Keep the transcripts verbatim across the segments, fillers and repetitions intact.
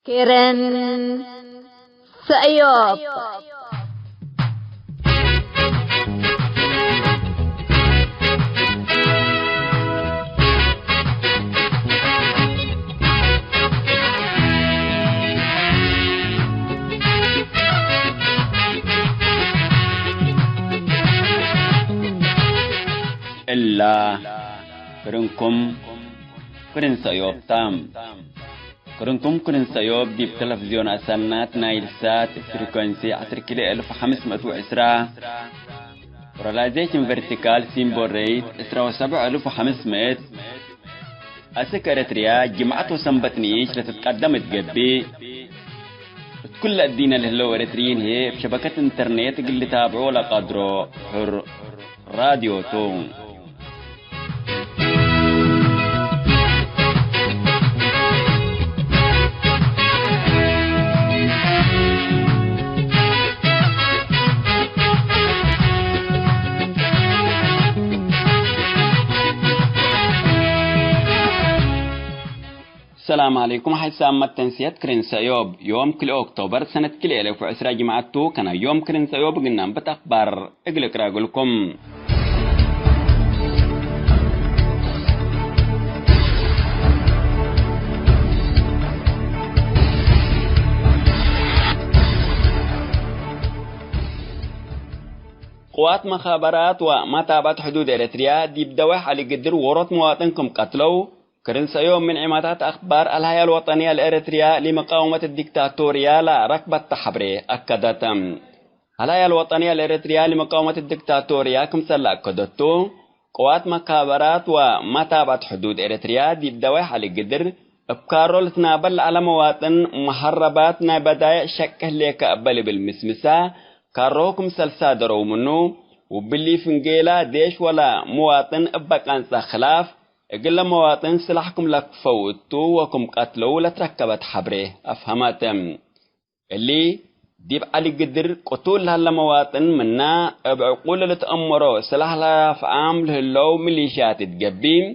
ክርን ሰእዮብ። እላ ክርንኩም ክርን ሰእዮብ ተ። ክርንኩም ክርን ሰእዮብ ዲብ ተለፍዝዮን አሰናት ናይል ሳት ፍሪኮንሲ ዐስር ኪሎ እልፍ ወሐምስ ምእት ወዕስራ፣ ፖላራይዜሽን ቨርቲካል ሲምቦል ሬት ዕስራ ወሰብዕ እልፍ ወሐምስ ምእት፣ አስክ ኤረትርያ ጅምዐት ወሰንበት ንኢሽ ለትትቀደም እት ገብእ፣ እት ኩለ እዲነ ለህለው ኤረትርዪን ህዬ እብ ሸበከት ኢንተርኔት እግል ልታብዖ ለቀድሮ ሕር ራድዮ ቱ። ሰላም ዐለይኩም። ሐይሳም መተንስየት ክርን ሰእዮብ ዮም ክልኤ ኦክቶበር ሰነት ክልኤ እልፍ ወዕስራ ጅምዐት ቱ። ከናይ ዮም ክርን ሰእዮብ እግል ነንብት አክባር እግል እቅረእ እግልኩም። ቅዋት መኻበራት ወመታብዐት ሕዱድ ኤረትርያ ዲብ ደዋይሕ ዐሊ ግድር ዎሮት መዋጥን ክም ቀትለው፣ ክርን ሰእዮብ ምን ዒማታት አክባር አልሀያ አልወጠንየ ለኤረትርያ ሊመቃወመት ዲክታቶርያ ለረክበተ ሐብሬ አከደት። አልሀያ አልወጠንየ ለኤረትርያ ሊመቃወመት ዲክታቶርያ ክምሰል ለአከደቱ፣ ቅዋት መካበራት ወመታብዐት ሕዱድ ኤረትርያ ዲብ ደዋይሕ ዐሊ ግድር እብ ካሮ ልትናበል ለዐለ መዋጥን መሀረባት ናይ በዳይዕ ሸቂ ህሌከ እበ ልብል ምስምሳ፣ ካሮሁ ክምሰል ሳደረው ምኑ፣ ውብሊ ፍንጌላ ዴሽ ወለ መዋጥን እበ ቀንጸ ክላፍ፣ እግለ መዋጥን ስላሕ ክም ለክፈው እቱ ወክም ቀትለው ለትረከበት ሐብሬ አፍሀመት። እሊ፣ ዲብ ዐሊ ግድር ቅቱል ለሀለ መዋጥን ምና፣ እብ ዕቁል ለልትአመሮ ስላሕ ለራፍዓም ለህለው ሚሊሽያት እት ገብእ፣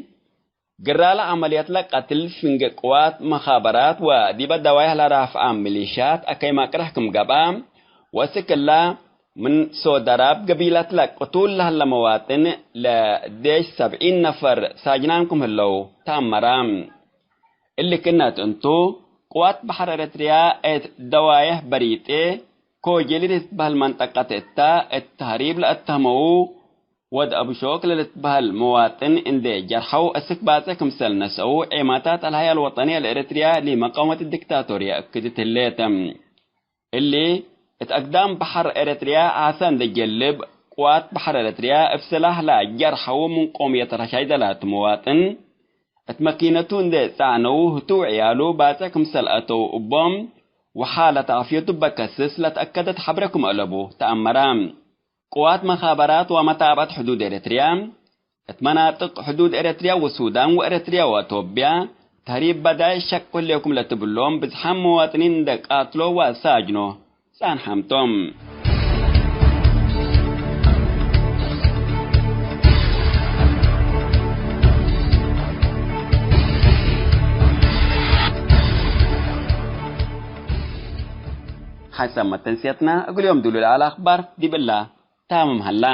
ግራለ ዐመልየት ለቀትል ፍንጌ ቅዋት መኻበራት ወዲበ ደዋይሕ ለራፍዓም ሚሊሽያት አከይ ማቅርሕ ክም ገብአ፣ ወእስክ እላ፣ ምን ሶደራብ ገቢለት ለቅቱል ለሀለ መዋጥን ለዴሽ ሰብዒን ነፈር ሳጅናም ክም ህለው ተአመረ። እሊ ክእነት እንቱ፣ ቅዋት በሐር ኤረትርያ እት ደዋይሕ በሪጤ ኮጀሊ ለትትበህል መንጠቀት እተ እት ተህሪብ ለአተህመዉ ወድ አብሾክ ለልትበህል መዋጥን እንዴ ጀርሐው፣ እስክ ባጽዕ ክምሰል ነስአው፣ ዔማታት አልሀያ አልወጠንየ ለኤረትርያ ሊመቃወመት ዲክታቶርያ እክድት ህሌት። እሊ፣ እት አግዳም በሐር ኤረትርያ ዓሰ እንዴ ጀልብ፣ ቅዋት በሐር ኤረትርያ እብ ስላሕ ለጀርሐው ምን ቆምየት ረሻይደ ላቱ መዋጥን፣ እት መኪነቱ እንዴ ጸዕነው ህቱ ወዕያሉ ባጽዕ ክምሰል አተው እቦም፣ ወሓለት ዓፍየቱ በከስስ ለተአከደት ሐብሬ ክም አለቡ ተአመረ። ቅዋት መኻበራት ወመታብዐት ሕዱድ ኤረትርያ፣ እት መናጥቅ ሕዱድ ኤረትርያ ወሱዳን ወኤረትርያ ወአቶብያ፣ ተህሪብ በዳይ ሸቅ ህሌኩም ለትብሎም ብዝሓም መዋጥኒን እንደ ቃትሎ ወአሳጅኖ ጸንሐም ቶም። ሐሰብ መተንስየትና እግል ዮም ዱሉ ለዐለ አኽባር ዲብ እላ ታምም ሀላ።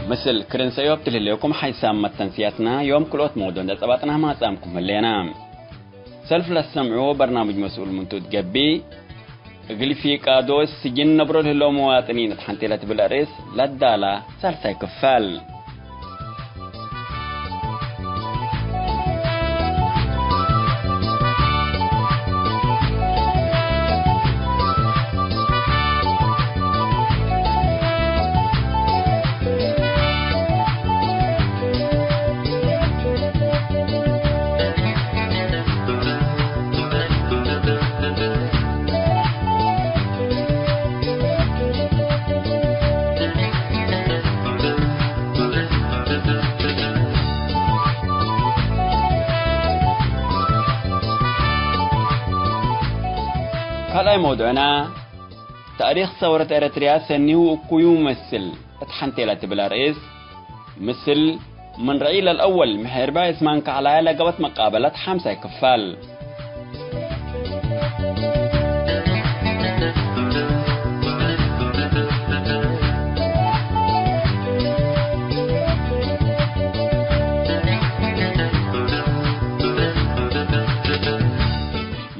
ምስል ክርን ሰእዮብ ትልህሌኩም ሓይሳም መተንስያትና ዮም ክልኦት መውዶ እንደ ጸባጥና ማጻምኩም ህሌና። ሰልፍ ለሰምዑ በርናምጅ መስኡል ምንቱ ትገቢ፣ እግል ፊቃዶ ስጅን ነብሮ ለህለው መዋጥኒን እት ሐንቴ ለትብል አርእስ ለዳላ ሳልሳይ ክፋል። ካልኣይ መውዱዕና፣ ተእሪክ ሰውረት ኤረትርያ ሰኒሁ እኩዩ መስል እት ሐንቴ ለትብል አርእስ፣ ምስል ምን ርዕይ ለልአወል ምሔርባይ እስማን ከዕላየ ለገብአት መቃበለት ሐምሳይ ክፋል።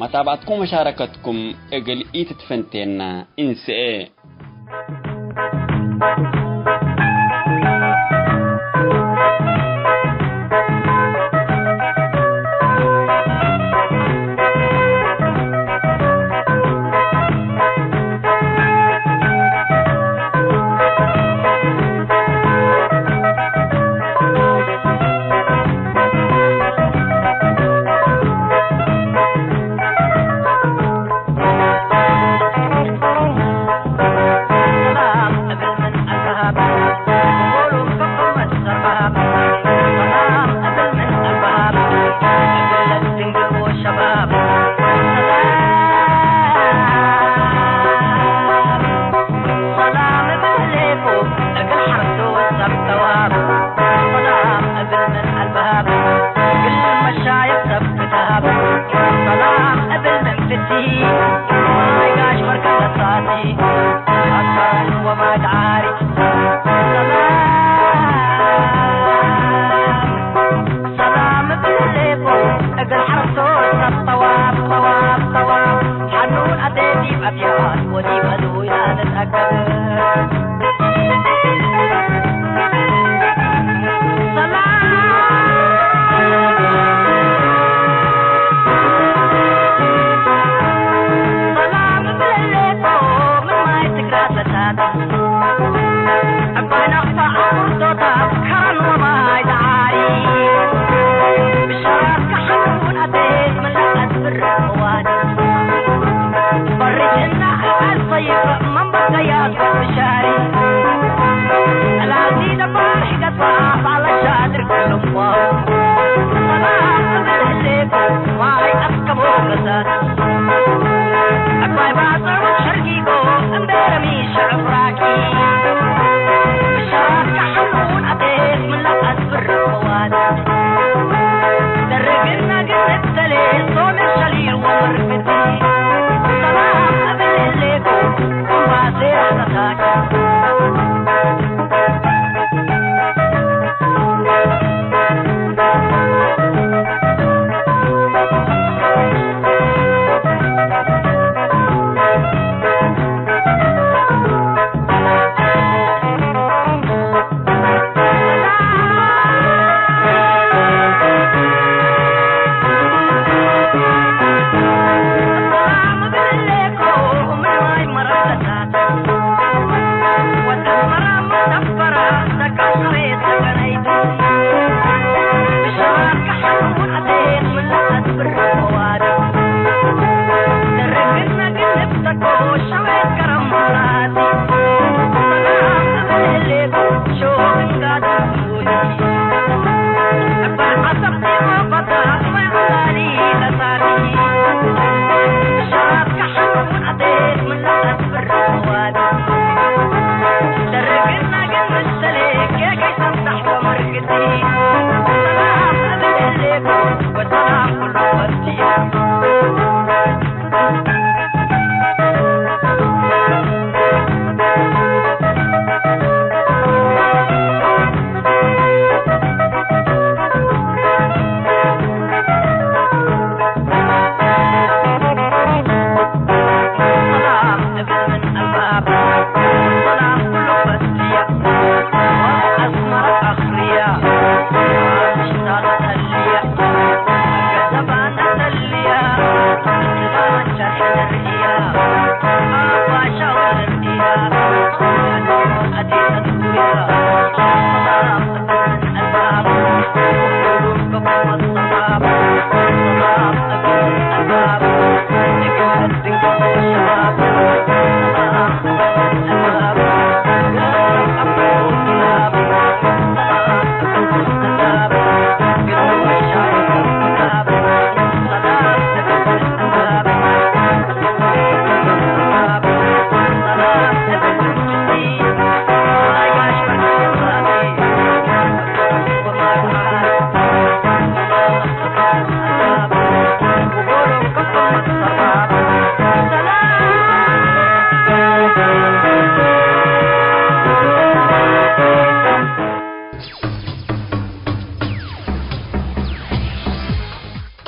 መታብዐትኩም ወመሻረከትኩም እግል ኢትትፈንቴና እንስኤ።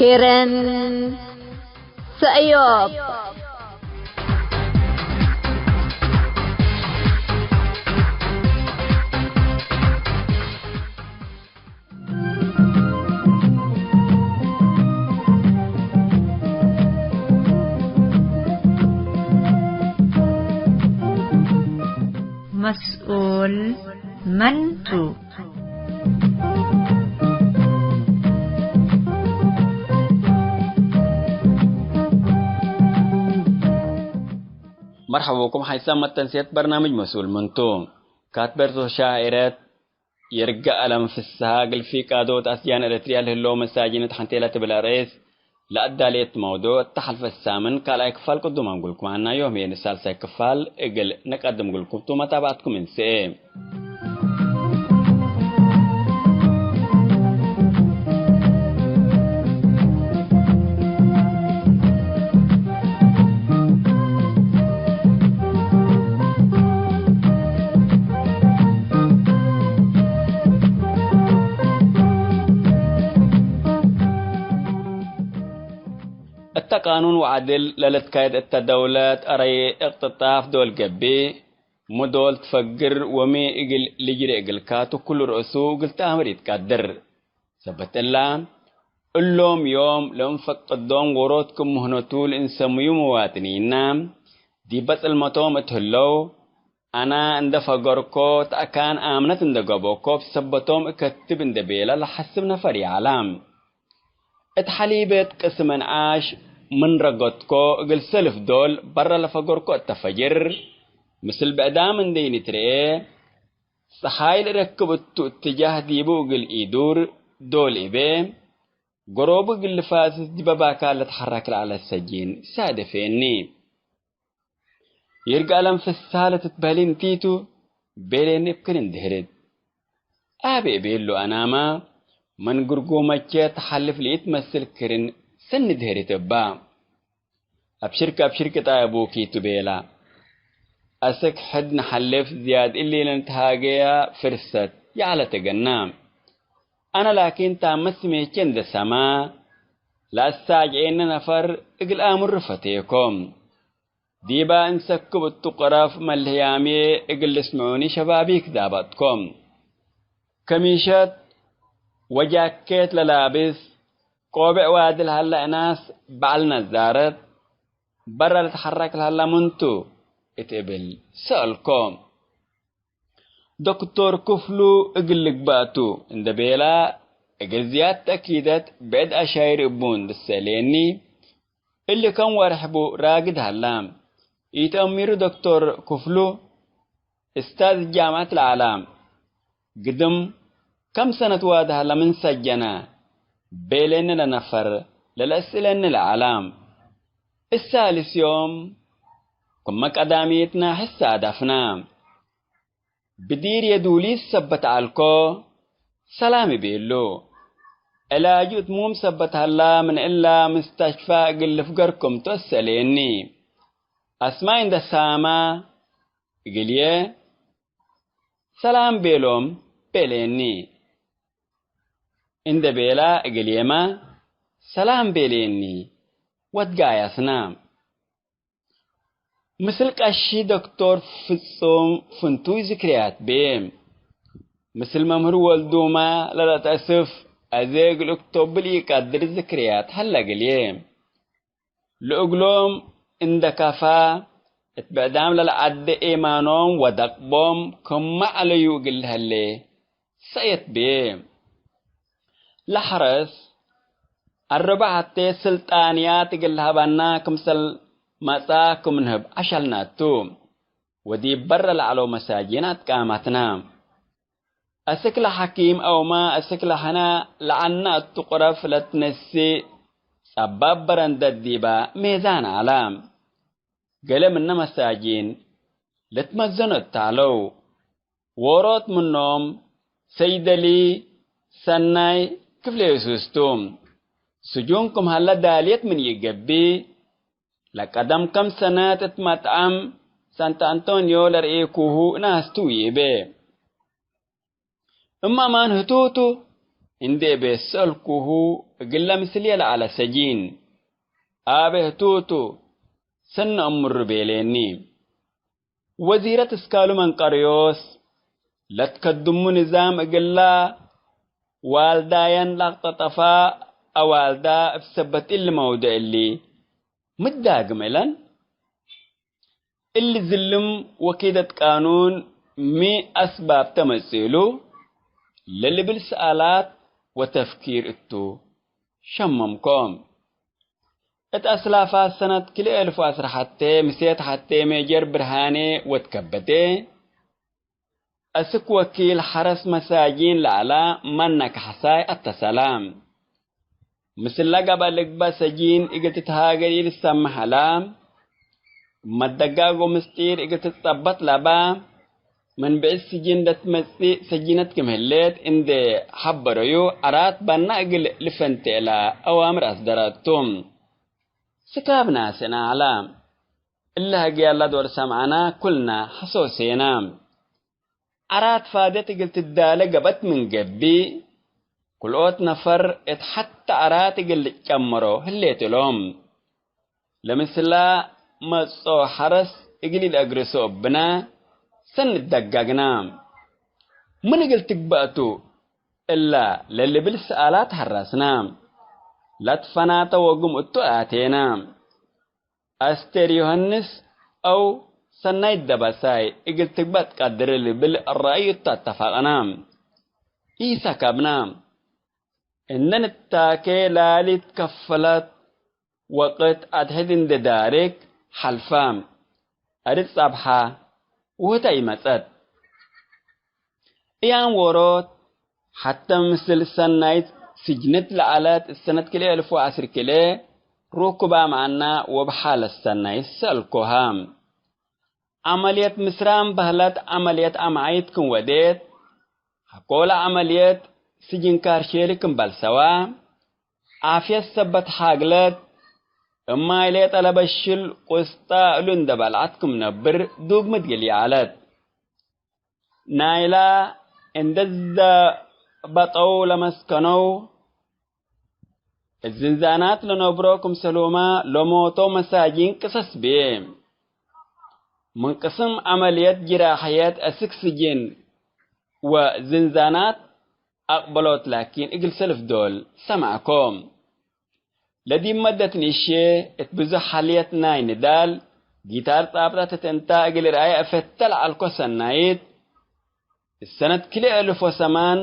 ኤረን ሰእዮብ። መስኡል መን ቱ? መርሐባ ብኩም ሓይሳም መተንስየት በርናምጅ መስኡል መን ቱ። ካትበርቶ ሻዕረት ይርጋ አለም ፍስሃ እግል ፊቃዶት አስያን ኤረትርያ ለህለው መሳጅነት ሐንቴ ለትብል አርእስ ለአዳሌት መውዱዕ እተ ሐልፈት ሳምን ካልኣይ ክፋል ቅዱም አምጉልኩም አና። ዮም ህዬ ንሳልሳይ ክፋል እግል ንቀድም እግልኩም ቱ መታብዐትኩም እንስኤ። እተ ቃኑን ወዐድል ለልትካየድ እተ ደውለት አረይ እቅትጣፍ ዶል ገብእ፣ ሚ ዶል ትፈግር ወሚ እግል ልጅሬ እግልካ ቱ ኩሉ ረእሱ እግል ተአምር ኢትቀድር። ሰበት እላ፣ እሎም ዮም ለእንፈቅዶም ዎሮት ክም ምህነቱ ለእንሰምዩ መዋጥኒና፣ ዲበ ጽልመቶም እት ህለው፣ አና እንደ ፈገርኮ ተአካን አምነት እንደ ገብኦኮ እብ ሰበቶም እከትብ እንደ ቤለ ለሐስብ ነፈር ይዐላ። እት ሐሊበት ቅስም እንዓሽ ምን ረገጥኮ እግል ሰልፍ ዶል በረ ለፈገርኮ እተ ፈጅር፣ ምስል ብዕዳም እንደ ኢንትርኤ፣ ጸሓይ ለረክብ እቱ እትጃህ ዲቡ እግል ኢዱር ዶል እቤ፣ ገሮቡ እግል ልፋስስ ዲበ ባካር ለትሐረክ ለዐለ ሰጂን ሳደፌኒ። ይርጋለም ፍስሃ ለትትበህሊ እንቲቱ፣ ቤሌኒ እብ ክል እንድህርት። አቤ ቤሉ አናማ፣ ምን ግርጉመቼ ተሐልፍ ለኢትመስል ክርን ሰኒ ድህርት እባ። አብሽርክ አብሽርክ ጣይ አቡኪ ቱ ቤላ። አስክ ሕድ ነሐልፍ ዝያድ እሊ ለንትሃገያ ፍርሰት ይዐለ ተገና። አነ ላኪን ታመ ስሜቼ እንደ ሰማ፣ ለአሳጅዔነ ነፈር እግል አምሩ ፈቴኮ። ዲባ እንሰክብ እቱ ቅረፍ መልህያምዬ እግል ልስምዑኒ ሸባቢክ ዳበጥኮ። ከሚሸት ወጃኬት ለላብስ፣ ቆብዕ ዋዲ ለሀለ እናስ በዐል ነዛረት፣ በረ ልትሐረክ ለሀለ ምንቱ? እት እብል ሰአልኮ። ዶክቶር ክፍሉ እግል ልግበእ ቱ እንደ ቤላ፣ እግል ዝያድ ተእኪደት ብዕድ አሻይር እቡ እንድሰእሌኒ፣ እሊ ከም ወርሕ ቡ ራግድ ሀላ። ኢተአሚሩ ዶክቶር ክፍሉ፣ እስታዝ ጃምዐት ለዐላ። ግድም፣ ከም ሰነት ዋዲ ሀለ ምን ሰጀነ? ቤሌኒ ለነፈር ለለአስእለኒ ለዐላ። እሳልስ ዮም፣ ክመ ቀዳሚትና ሕሰ አዳፍና። ብዲር የዱሊስ ሰበት ዐልኮ፣ ሰላም እቤሉ። ዕላጁ እት ሙም ሰበት ሀላ፣ ምን እላ ምስተሽፋ እግል ልፍገር ክምቱ አሰእሌኒ። አስማይ እንደ ሳማ እግልዬ፣ ሰላም ቤሎም ቤሌኒ። እንደ ቤላ እግልዬማ፣ ሰላም ቤሌኒ። ወትጋያስና። ምስል ቀሺ ዶክቶር ፍጹም ፍንቱይ ዝክርያት ቤ። ምስል መምህር ወልዱማ ለለተአስፍ፣ አዜ እግል እክቶብል ኢቀድር ዝክርያት ሀለ እግልዬ። ለእግሎም እንደ ከፋ፣ እት ብዕዳም ለለዐደ ኤማኖም ወደቅቦም ክመ ዐለዩ እግል ለሀሌ ሰእየት ቤ። ለሐረስ አርበ ሐቴ ስልጣንያት እግል ለሀባና ክምሰል መጽአ ክም ንህብ አሸልናቱ። ወዲብ በረ ለዐለው መሳጂን አትቃማትና። አስክ ለሐኪም አውመ አስክ ለሐና ለዐና እቱ ቅረፍ ለትነሴ ጸባብ በረንደት ዲባ ሜዛን ዐላ። ገሌ ምነ መሳጂን ልትመዘኖ እተ ዐለው። ዎሮት ምኖም ሰይደሊ ሰናይ ክፍለ የሱስ ቱ። ስጁን ክም ሀለ ዳልየት ምን ኢገብእ፣ ለቀደም ከም ሰነት እት መጥዐም ሳንት አንቶንዮ ለርኤኩሁ እናስ ቱ ይቤ። እም አማን ህቱ ቱ፣ እንዴ እቤ ሰአልኩሁ፣ እግለ ምስልዬ ለዐለ ሰጂን፣ አቤ ህቱ ቱ፣ ሰኒ አምሩ ቤሌኒ። ወዚረት እስካሉ መንቀርዮስ፣ ለትከድሙ ንዛም እግላ ዋልዳየን ለአቅጠጠፋ አዋልዳ እብ ሰበት እሊ መውድዕ እሊ፣ ሚ ዳግም እለን? እሊ ዝልም ወኪደት ቃኑን ሚ አስባብ ተመጽእሉ? ለልብል ሰኣላት ወተፍኪር እቱ ሸመምኮም። እት አስላፋት ሰነት ክልኤ እልፍ ወዐስር ሐቴ ምሴት ሐቴ ሜጀር ብርሃኔ ወትከበቴ፣ አስክ ወኪል ሐረስ መሳጂን ለዐላ መነ ከሐሳይ አተሰላ። ምስለ ገብአ ልግበእ ሰጂን እግል ትትሃገር ኢልትሰመሕ ዐላ። መደጋጎ ምስጢር እግል ትትጸበጥ ለባ። ምን ብዕድ ስጅን ለትመጽእ ሰጂነት ክም ህሌት እንዴ ሐበረዩ፣ ዐራት በና እግል ልፈንቴ እላ አዋምር አስደረቱ። ስካብ ናስእና ዐላ። እለ ሀግያላ ዶል ሰምዐና ኩልና ሐሶሴና። ዐራት ፋድየት እግል ትዳለ ገብአት ምን ገብእ፣ ክልኦት ነፈር እት ሐተ ዐራት እግል ልጨመሮ ህሌት እሎም። ለምስላ መጽኦ ሐረስ እግል ኢለአግርሶ እብነ ሰኒ ደጋግና። ምን እግል ትግበእ ቱ እላ ለልብል ሰኣላት ሐረስና። ለትፈናተ ወግም እቱ አቴና። አስቴር ዮሐንስ አው ሰናይት ደበሳይ እግል ትግበእ ትቀድር ልብል ረአይ እቱ አተፋቅና። ኢሰከብና። እንዴ ንታኬ ላሊት ከፈለት ወቅት አድሕድ እንዴ ዳርግ ሐልፋ። አድድ ጸብሐ ውህተ ኢመጸት። እያም ዎሮት ሐተ ምስል ሰናይት ስጅንት ለዐለት እሰነት ክልኤ እልፍ ወዐስር ክልኤ ሩኩባ መዐና ወብሓለት ሰናይት ሰአልኮሃ። ዐመልየት ምስራም በህለት ዐመልየት አምዓይት ክም ወዴት፣ ሐቆለ ዐመልየት ስጅን ካርሼሊ ክም በልሰዋ፣ ዓፍየት ሰበት ሓግለት፣ እማይ ሌጠ ለበሽል ቁስጣ እሉ እንዴ በልዐት ክም ነብር ዱግ ምድግል ይዐለት። ናይላ እንዴ ዘበጠው ለመስከነው፣ እት ዝንዛናት ለነብሮ ክምሰልሁመ ለሞተው መሳጂን ቅሰስ ብዬ። ምን ቅስም ዐመልየት ጅራሕየት አስክ ስጅን ወዝንዛናት አቅበሎት ላኪን እግል ሰልፍ ዶል ሰምዐኮ። ለዲብ መደት ንእሼ እት ብዙሕ ሐልየት ናይ ንዳል ጊታር ጻብጠት እት እንታ እግል እርአየ እፈተ ለዐልኮ ሰናይት፣ እሰነት ክልኤ እልፍ ወሰማን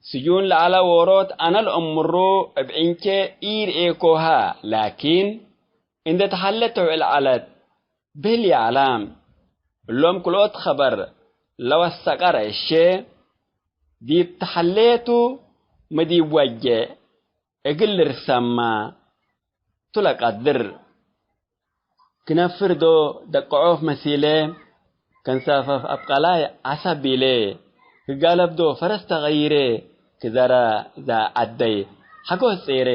ስጁን ለዐለ ዎሮት አነ ለእምሩ እብ ዕንቼ ኢርኤኮሃ ላኪን እንዴ ተሐሌት ተውዕል ዐለት ብህል ይዐላ። እሎም ክልኦት ኸበር ለወሰቀ ረእሼ ዲብ ተሐሌቱ ሚ ዲብ ወጄ እግል ልርሰማ ቱ ለቀድር። ክነፍር ዶ ደቀዖፍ መሲሌ፣ ከንሳፈፍ አብቀላይ ዐሰብ ኢሌ፣ ክጋለብ ዶ ፈረስ ተቀይሬ፣ ክዘራ ዛ ዐደይ ሐጎስ ጼሬ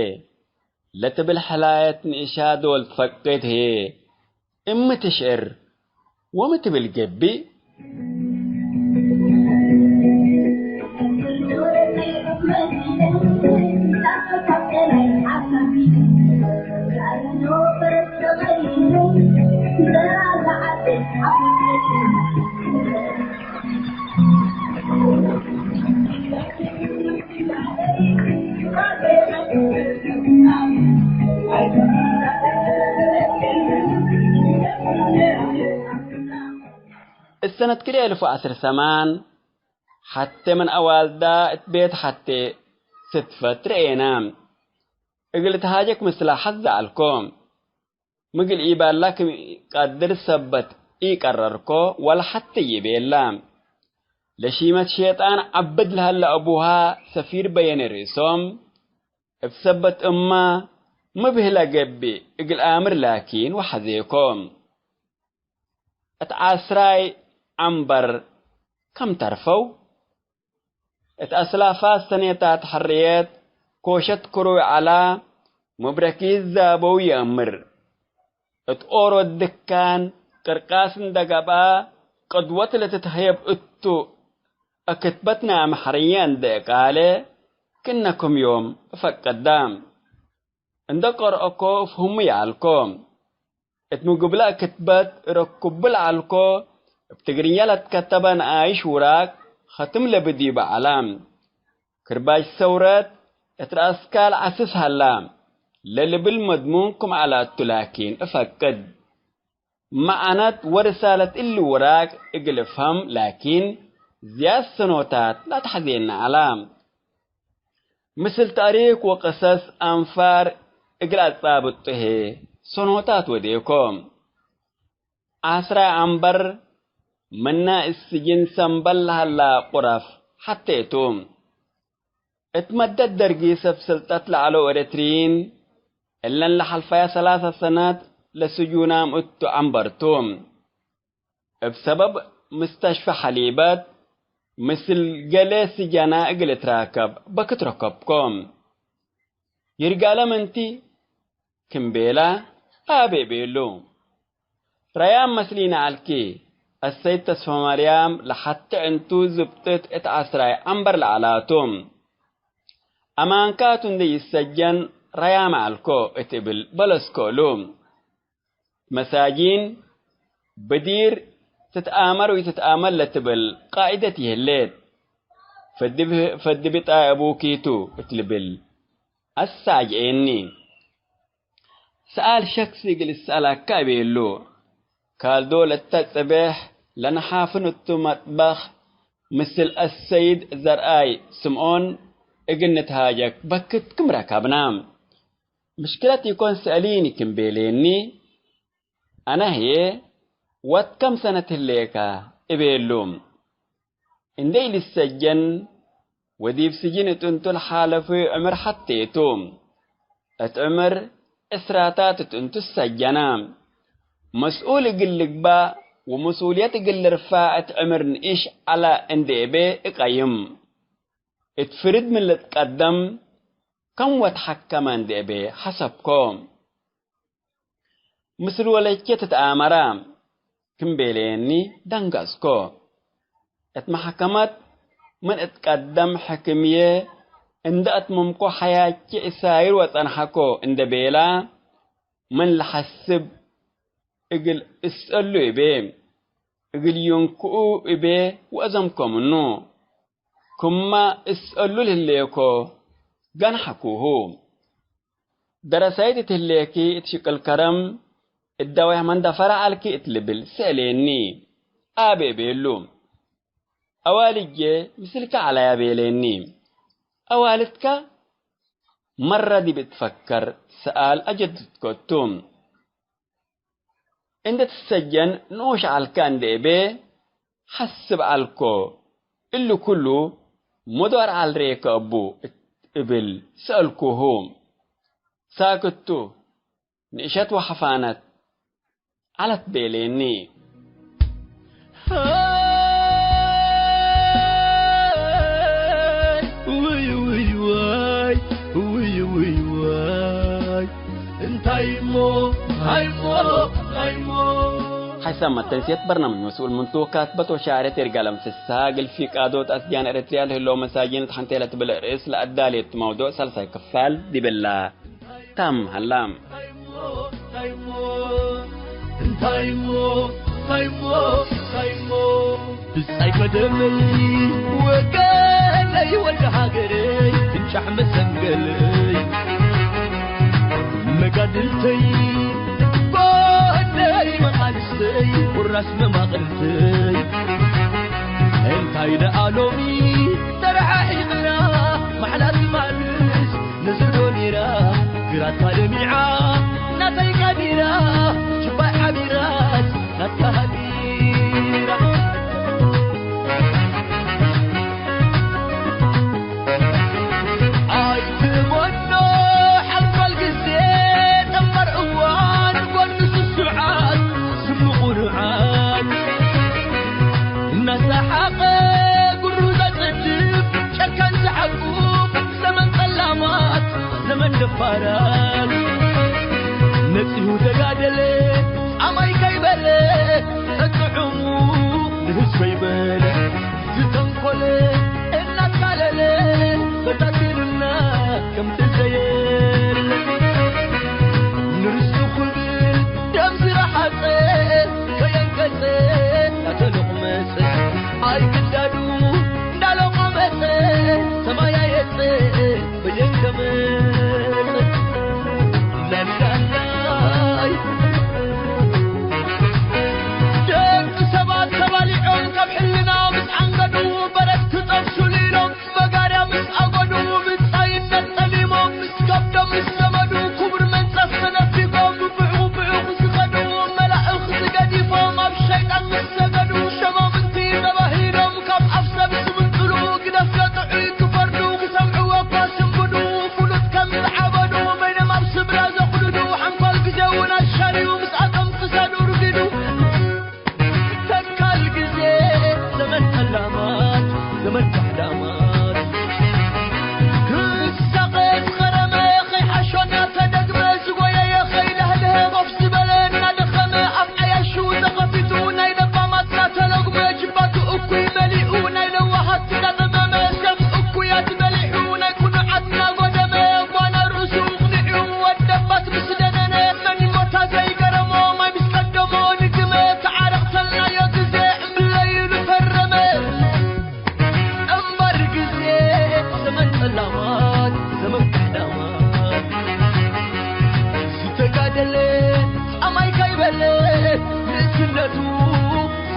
ለትብል ሕላየት ንእሻ ዶል ትፈቅድ ህዬ፣ እሚ ትሽዕር ወሚ ትብል ገብእ? እሰነት ክልኤ እልፍ ወዐስር ሰማን፣ ሐቴ ምን አዋልዳ እት ቤት ሐቴ ስትፈት ረኤና። እግል ትሃጀክ ምስላ ሐዘ ዐልኮ። ምግል ኢባላ ክም ኢቀድር ሰበት ኢቀረርኮ ወለሐቴ ይቤላ። ለሺመት ሼጣን ዐብድ ለሀለ አቡሃ ሰፊር በየነ ርእሶም፣ እብ ሰበት እማ ሚ ብህለ ገብእ እግል አምር ላኪን ወሐዜኮ። እት ዐስራይ ዐንበር ከም ተርፈው፣ እት አስላፋት ሰኔታት ሕርየት ኮሸት ክሩይ ዐላ፣ ሙብረኪት ዛበው ይአምር። እት ኦሮት ድካን ቅርቃስ እንደ ገብአ፣ ቅድወት ለትትሀየብ እቱ፣ እክትበትናመ ሕርየ እንደ እቃሌ፣ ክእነ ክም ዮም እፈቅዳ። እንዴ ቀርአኮ ፍሁሙ ይዐልኮ። እት ምግብለ ክትበት ረኩቡ ለዐልኮ፣ እብ ትግርኛ ለትከተበ ነኣይሽ ውራቅ ኸትም ለብዲቡ ዐላ። ክርባሽ ሰውረት እት ረአስካል ዐስስ ሀላ ለልብል መድሙን ክም ዐላቱ ላኪን እፈቅድ። መዓነት ወርሳለት እሊ ውራቅ እግል እፍሀም ላኪን ዝያድ ሰኖታት ለአትሐዜነ ዐላ። ምስል ታሪክ ወቅሰስ አንፋር እግል አጻብጡ ህዬ ሰኖታት ወዴኮ። ዐስራይ ዐንበር ምነ እት ስጅን ሰምበል ለሀላ ቁረፍ ሐቴ ቱ። እት መደት ደርጊ ሰብ ስልጠት ለዐለው ኤረትርዪን፣ እለን ለሐልፈየ ሰላሰ ሰነት ለስጁናም እቱ ዐንበር ቱ። እብ ሰበብ ምስተሽፈ ሐሊበት፣ ምስል ገሌ ስጀና እግል እትራከብ በክት ረከብኮ። ይርጋለም እንቲ ክም ቤላ፣ አቤ ቤሉ። ረያም መስሊነ ዐልኪ፣ አሰይድ ተስፈማርያም ለሐቴ ዕንቱ ዝብጥት እት ዐስራይ ዐንበር ለዐላቱ። አማንካቱ እንዴ ይሰጀን ረያም ዐልኮ እት እብል በለስኮ እሉ። መሳጂን ብዲር ትትአመር ወኢትትአመር ለትብል ቃኢደት ይህሌት። ፈዲ ብ-፣ ፈዲ ብጣይ አቡኪቱ እት ልብል አሳጅኤኒ። ሰኣል ሸክሲ እግል እሰአላከ እቤሉ። ካልዶ ለተ ጽቤሕ ለነሓፍን እቱ መጥበኽ ምስል አሰይድ ዘርአይ ስምኦን እግል ንትሃጀክ በክት ክም ረከብና። ምሽክለት ኢኮን ሰአሊኒ ክም ቤሌኒ፣ አነ ህዬ ወድ ከም ሰነት ህሌከ እቤሉ። እንዴ ኢልሰጀን ወዲብ ስጅን እት እንቱ ለሓለፉ ዕምር ሐቴ ቱ። እት ዕምር ዕስራታት እት እንቱ ትሰጀነ። መስኡል እግል ልግባእ ወመስኡልየት እግል ልርፋዕ እት ዕምር ንኢሽ ዐለ እንዴ እቤ እቀይም። እት ፍርድ ምን ልትቀደም ከም ወድ ሐከመ እንዴ እቤ ሐሰብኮ። ምስል ወለቼ ትትአመረ ክም ቤሌኒ ደንገጽኮ። እት መሐከመት ምን እትቀደም ሕክምዬ እንዴ አትመምኮ ሐያቼ እሳይር ወጸንሐኮ እንዴ ቤላ ምን ለሐስብ እግል እስአሉ እቤ። እግል ዩንክኡ እቤ ወአዘምኮ ምኑ። ክመ እስአሉ ለህሌኮ ገንሐኩሁ። ደረሳይት እት ህሌኪ እት ሽቅል ከረም እዳዌሕ መንደፈረ ዐልኪ እት ልብል ሰአሌኒ። አቤ ቤሉ። አዋልጄ ምስልከ ዐለያ ቤሌኒ። አዋልድከ መረ ዲብ እትፈከር ሰኣል አጀድድኮ ቱ። እንዴ ትሰጀን ንኡሽ ዐልከ እንዴ እቤ ሐስብ ዐልኮ። እሊ ኩሉ ሞዶር ዐልሬከ እቡ እት እብል ሰአልኩሁ። ሳክት ቱ፣ ንእሸት ወሐፋነት ዐለት ቤሌኒ። ውይ ውይ ዋይ፣ ውይ ውይ ዋይ፣ እንታይ እሞ፣ እንታይ እሞ፣ እንታይ እሞ። ሓይሳም መተንስየት በርናምጅ መስኡል ምን ቱ ካትበት ወሻዕረት ይርጋለም ፍስሃ፣ እግል ፊቃዶት አስጃን ኤረትርያ ለህለው መሳጂን እት ሐንቴ ለትብል ርእስ ለአዳሌት መውዱዕ ሳልሳይ ክፋል ዲብላ። ታም ሀላ። እንታይሞ፣ እንታይሞ፣ እንታይሞ፣ ብጻይ ቀደመይ ወገነይ ወልደ ሃገረይ፣ ፍንጫሕ መሰንገለይ፣ መጋድልተይ፣ ጎነይ መቃልስተይ፣ ቁራስ መማቕልተይ፣ እንታይ ደኣ ሎሚ ተረሓሒቕና፣ ማሕላ ትማልስ ንዝዶ ኔራ፣ ግራታ ደሚዓ ናተይ ቀዲራ፣ ችባይ ሓቢራት ናትካ ሃቢራ። ኣይትመኖ ሓልፋል ግዜ፣ ጠንበር እዋን ጎኒ ስሱዓት፣ ስም ንቑኑዓት። እናሰሓቐ ጉሩ ዘጽድፍ፣ ጨካን ዝዓቁብ ዘመን ጸላማት፣ ዘመን ደፋራት። ነጺሁ ተጋደለ፣ ጻማይ ከይበለ፣ ጸጥዑሙ ንህዝበይ በለ። ዝተንኮለ እናታለለ፣ በታቲንና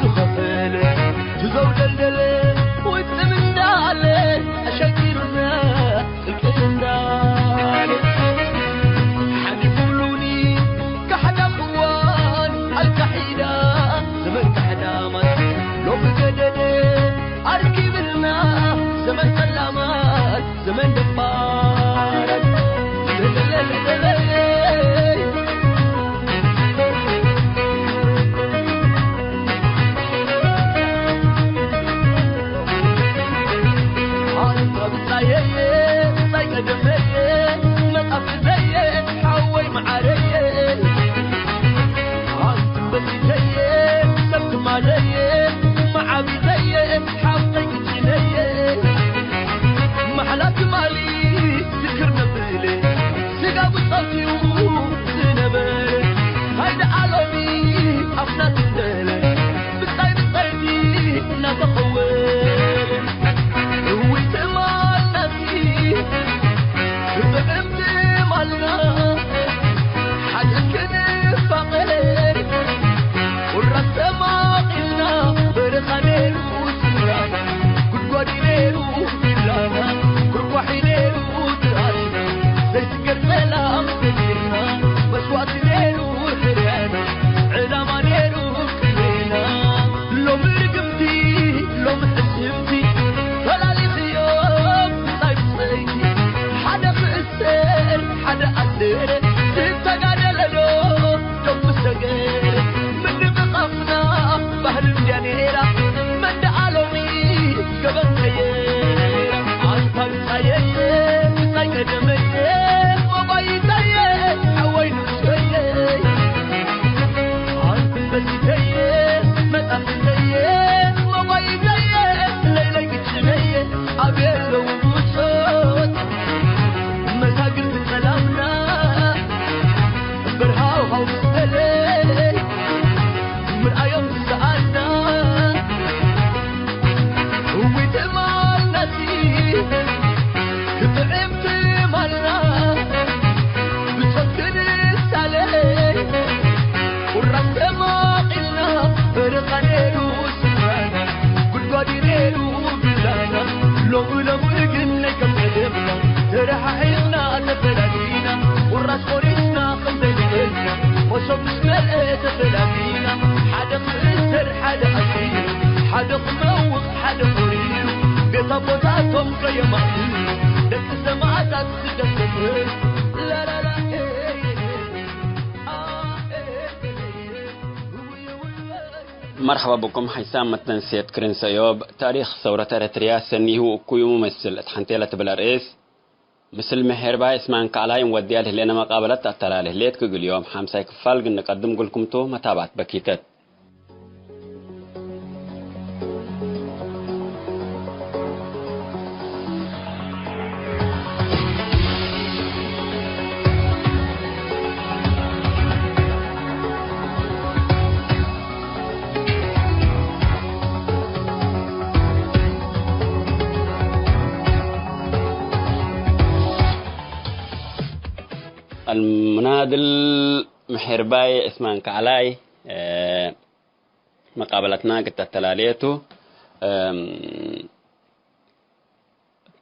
ዝኸፈለ ትዘው ደልደለ ውጥም እንዳለ አሸቂሩና ጥልቅል እንዳለ ሓሊፉሉኒ ካሕዳ እዋን አልካሒዳ ዘመን ካሕዳማት ሎሚ ገደለ አርኪብልና ዘመን ጸላማት ዘመን ደፋር አንተ ብጻየየ ብጻይ ቀደመየ መጣፍ ዘየ ሓወይ መዓረየ አንተ በሲተየ ሰብ ትማለየ መዓቢ ዘየ ሓወይ ክጅነየ መሓላ ትማሊ ዝክር ነብለ ስጋ ብጸትዩ ዝነበረ ሃይደ ኣሎሚ ኣፍናት እንደለ ብጻይ ብጻይቲ እናተኸወለ እዊ ትማልናቲ ብጥዕም ትማልና ሓቂ ክንፋቐር ቁራስ ተማቒልና በረኻ ነይሩ ስድራና ጉድጓድ ነይሩ ኪላና ኩርኳሒ ነይሩ ትኣትና ዘይስገር ሰላም ሰጊርና መስዋእቲ ነይሩ ሕርያና ዕላማ ነይሩ ቅኔና ሎሚ ርግምቲ ሎሚ ሕስምቲ ፈላሊኽዮም ብጻይ ብጸይቲ ሓደ ክእሰር ሓደ ኣስር ዝተጋደለዶ ዶብ ምስ ሰገር ምንምቃፍና ባህር እንድያ ነይራ መንደኣ ሎሚ ገበን ቀየራ ኣንታ ብጻየየ ብጻይ ቀደመየ ሞባይታየ ሓወይ ንስበየ ኣንታ በሲተየ መጣፍተየ ሞባይታየ ለይለይ ግጭነየ ኣብ የለው ብጾት መሳግር ትጸላምና በርሃው ሃው ምስተለይ ምርኣዮም ዝሰኣልና እዊ ትማልናቲ ክጥዕም ትማልና ብጾት ክንሳለይ ቁራስ ተማቒልና በረኻ ነይሩ ስፍራና ጉድጓድ ነይሩ ቢላና ሎሚ ሎሚ ግን ናይ ከም ቀደምና ተረሓሒቕና ተፈላሊና ቁራስ ቆሪስና ከም ዘይንበልና መሶብ ምስ መልአ ተፈላሊና ሓደ ክእሰር ሓደ ኣሲሩ ሓደ ክመውቕ ሓደ ቆሪሩ ቤት ኣቦታቶም ከየማእቱ ደቂ ሰማእታት ስደት ሰፍር ላላላ መርሐባ ብኩም ሐይሳም መተንሴት ክርን ሰእዮብ፣ ታሪክ ሰውረት ኤረትርያ ሰኒሁ እኩዩ ሙመስል እት ሐንቴ ለትብል አርእስ፣ ምስል ምሔርባይ እስማን ከዕላይ እንወድያ ለህሌነ መቃበለት ተአተላሌ ህሌት፣ ክግል ዮም ሐምሳይ ክፋል እግል ንቀድም እግልኩም ቱ፣ መታብዐት በኪተት። المناضل ምሔርባይ እስማን ከዕላይ፣ እ፣ መቃበለትና እግል ተተላሌ ቱ። እም፣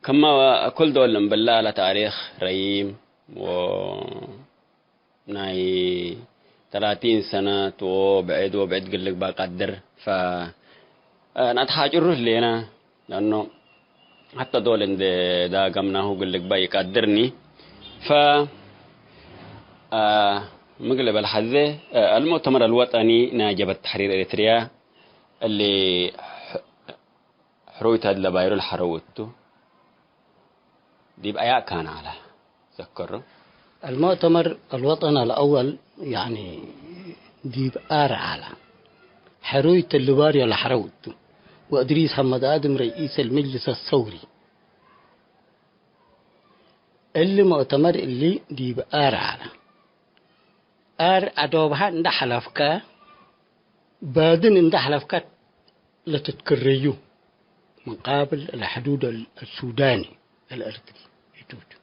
ክመ ክል ዶል እምብላ ለታሪክ ረዪም ወናይ ተላቲን ሰነት ወብዕድ ወብዕድ እግል ልግበእ ቀድር። ፈ፣ እ፣ ነትሓጭሩ ህሌነ፣ ለአኖ ሐተ ዶል እንዴ ዳገምናሁ እግል ልግበእ ኢቀድርኒ። ፈ፣ እ፣ ምግል እበል ሐዜ፣ እ፣ አልሙእተመር አልወጠኒ ናይ ጀብሀት ተሕሪር ኤሪትርያ እሊ ሕሩይ ተድለ ባይሩ ለሐረው እቱ፣ ዲብ አያእ ካን ዐለ ዘከሩ። المؤتمر الوطني الأول፣ ያኒ፣ ዲብ አር ዐለ። ሕሩይ ተድለ ባርዮ ለሐረው እቱ፣ ወእድሪስ ሐመድ አድም ረኢስ አልመጅልስ አሰውሪ። እሊ ሙእተመር እሊ ዲብ አር ዐለ። አር አዶብሃ እንደ ሐለፍከ፣ ባድን እንደ ሐለፍከ ለትትክረዩ ምን ቃብል ለሕዱድ አልሱዳኒ አልኤርትሪ እቱ ቱ።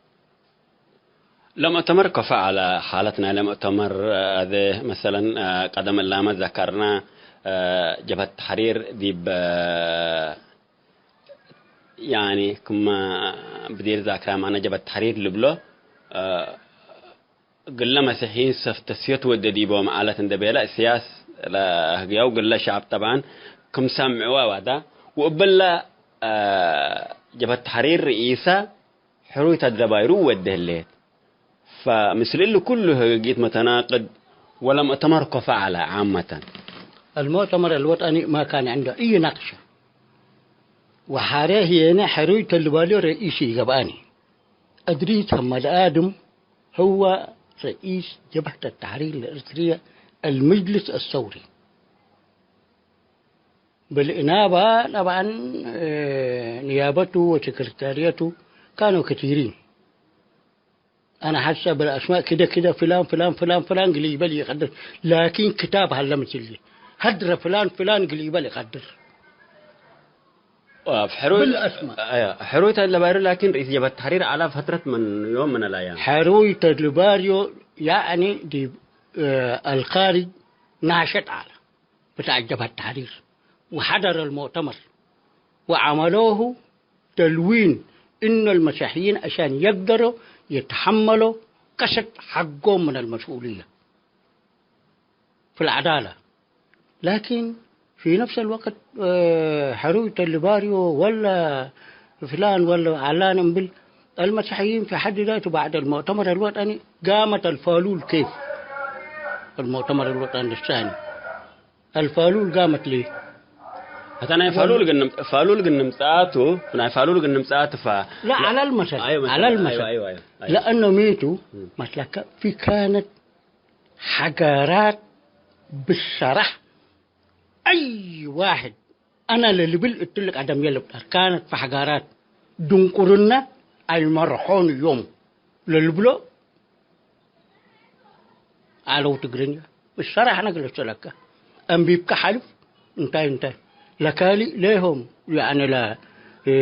ለሙእተመር ከፎ ዐለ። ሓለት ናይ ለሙእተመር፣ አዜ መሰለን፣ ቀደም እላመ ዘከርነ፣ ጀብሀት ተሕሪር ዲብ፣ ያኒ፣ ክመ ብዲር ዛክራም አነ ጀብሀት ተሕሪር ልብሎ፣ እግለ መሲሕይን ሰፍ ተስዮት ወደ ዲቦም ዐለት እንዴ ቤለ፣ እስያስ ለህግያው እግለ ሸዐብ ጠብዐን ክም ሰምዕወ ዋዳ፣ ወእብለ፣ አ፣ ጀብሀት ተሕሪር ርኢሰ ሕሩይ ተድረባይሩ ወደ ህሌት። ፈምስል እሊ ኩሉ ህግጊት መተናቅድ ወለሙእተመር ከፎ ዐለ ዓመተን። المؤتمر الوطني ما كان عنده أي نقشة. ወሐሬ ህዬነ ሕሩይ ተልባልዮ ረኢስ ኢገብአኒ። እድሪስ ሐመድ አድም ህወ ረኢስ ጀብሀት ተሕሪር ለእርትርየ አልመጅልስ አሰውሪ። ብልእናባ ጠብዐን፣ እ፣ ንያበቱ ወሰክርታርየቱ ካኑ ከቲሪን። አነ ሐሰ ብልአስማእ ክደ ክደ ፍላን ፍላን ፍላን ፍላን ግልይበል ኢቀድር። ላኪን ክታብ ሀለ ምስልዬ። ሀድረ ፍላን ፍላን ግልይበል ኢቀድር። ወአብ ሕሩይ፣ ብልአስማእ። አያ፣ ሕሩይ ተድለባይሩ ላኪን ርኢስ ጀብሀት ተሕሪር ዐላ ፈትረት ምን ዮም ምን አልአያም። ሕሩይ ተድለባርዮ ያዕኒ ዲብ፣ እ፣ አልካርጅ ናሸጥ ዐለ። ብታዕ ጀብሀት ተሕሪር ወሐደረ አልሙእተመር ወዐመሎሁ ተልዊን እነ አልመሲሕይን ዐሻን የቅደሮ የተሐመሎ ቀሰድ ሐቆም ምን አልመስኡልየ ፊ አልዐዳለ። ላኪን ፊ ነፍስ አልወቅት፣ እ፣ ሕሩይ ተልባርዮ ወለ ፍላን ወለ ዐላን እምብል አልመሲሕይን ፊ ሐድ ዛቱ ባዕድ አልሙእተመር አልወጠኒ ጋመት አልፋሉል ኬፍ አልሙእተመር አልወጠኒ ልሳኒ። አልፋሉል ጋመት ሊ። ሐታ ናይ ፋሉል ግን፣ ፋሉል ግን ንምጽአቱ፣ ናይ ፋሉል ግን ንምጽአቱ ፈ-፣ ላ፣ ዐለ አልመሰል፣ አይወ፣ መሰል፣ ዐለ አልመሰል። አይወ፣ አይወ፣ አይወ። ለአነ ሜቱ እም። መስለከ ፊ ካነት ሐጋራት ብሰራሕ አይ ዋሕድ አነ ለልብል እትሊ ቀደም የልብጠር ካነት ፈሐጋራት ድንቁርነ አይመርሖን ዮም ለልብሎ አለው ትግርኛ ብሰራሕ ነግለሶ ለከ አንቢብከ ሐልፍ እንታይ እንታይ ለካሊ ሌሆም ያዕኒ ለ፣ እ፣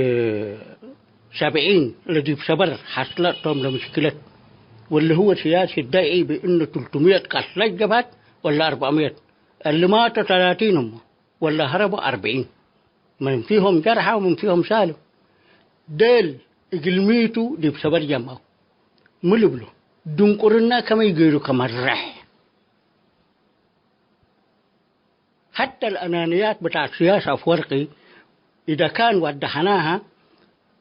ሰብዒን ለዲብ ሰበር ሐስለ ቶም ለምሽክለት ወለ ህወ ስያሲ ደዒ ብእነ ትልቱምየት ቀትለ ጀብሀት ወለ አርበዕምየት እሊ ማተ ተላቲን እሞ ወለ ሀረቡ አርብዒን። ምን ፊሆም ጀርሐ ወምን ፊሆም ሳልም። ዴል እግል ሚቱ ዲብ ሰበር ጀምዐው። ሚ ልብሎ? ድንቁርና ከመይ ገይሩ ከመርሕ። ሐተ ለአናንያት ብታዕ ስያስ አፍወርቂ ኢደ ካን ወደሐናሀ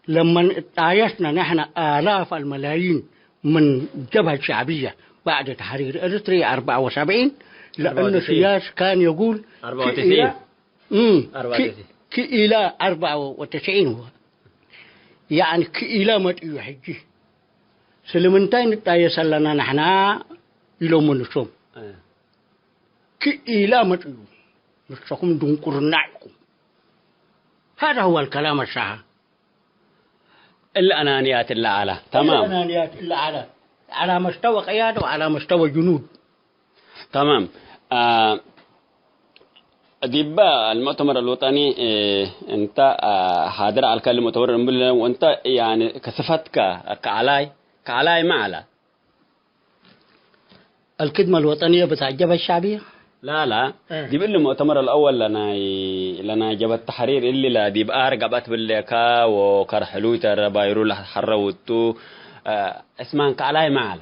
ለመን እጣየስነ ንሕነ አላፍ አልመላይን ምን ጀብሀት ሸዕብየ ባዕድ ተሕሪር ኤረትርየ አርበዐ ወሰብዒን፣ ለአኑ አርበዐ ወተስዒን። ስያስ ካን የጉል አርበዐ ወተስዒን። ክኢላ፣ እም፣ አርበዐ ወተስዒን። ክኢላ አርበዐ ወተስዒን ሁወ። ያዕኒ ክኢላ መጥዩ ሕጂ። ስለምንታይ ንጣየስ አለና ንሕና ኢሎሙ ንሶም። እ። ክኢላ መጥዩ። ንሰኹም ድንቁርና ኢኩም። هذا هو الكلام الصح. እለ አናንያት እለ ዐለ። እለ ተማም። አናንያት እለ ዐለ። ዐላ መስተወ ቅያደ ወዐላ መስተወ ጅኑድ። ተማም። አ፣ ዲበ አልሙእተመር አልወጠኒ፣ እ፣ እንተ፣ አ፣ ሓድር ዐልከ ለሙእተመር እምብል ወእንተ፣ ያኒ፣ ከስፈትከ ከዐላይ፣ ከዐላይ ማ ዐለ? الخدمة الوطنية بتاع الجبهة الشعبية؟ لا، لا. إيه. ዲብ እሊ ሙእተመር አልአወል ለናይ፣ ለናይ ጀብሀት ተሕሪር እሊ ለዲብ አር ገብአት ብሌከ ወከር ሕሉይ ተረ ባይሩ ለሐረውቱ፣ አ፣ ዕስማን ከዐላይ ማ ዐለ?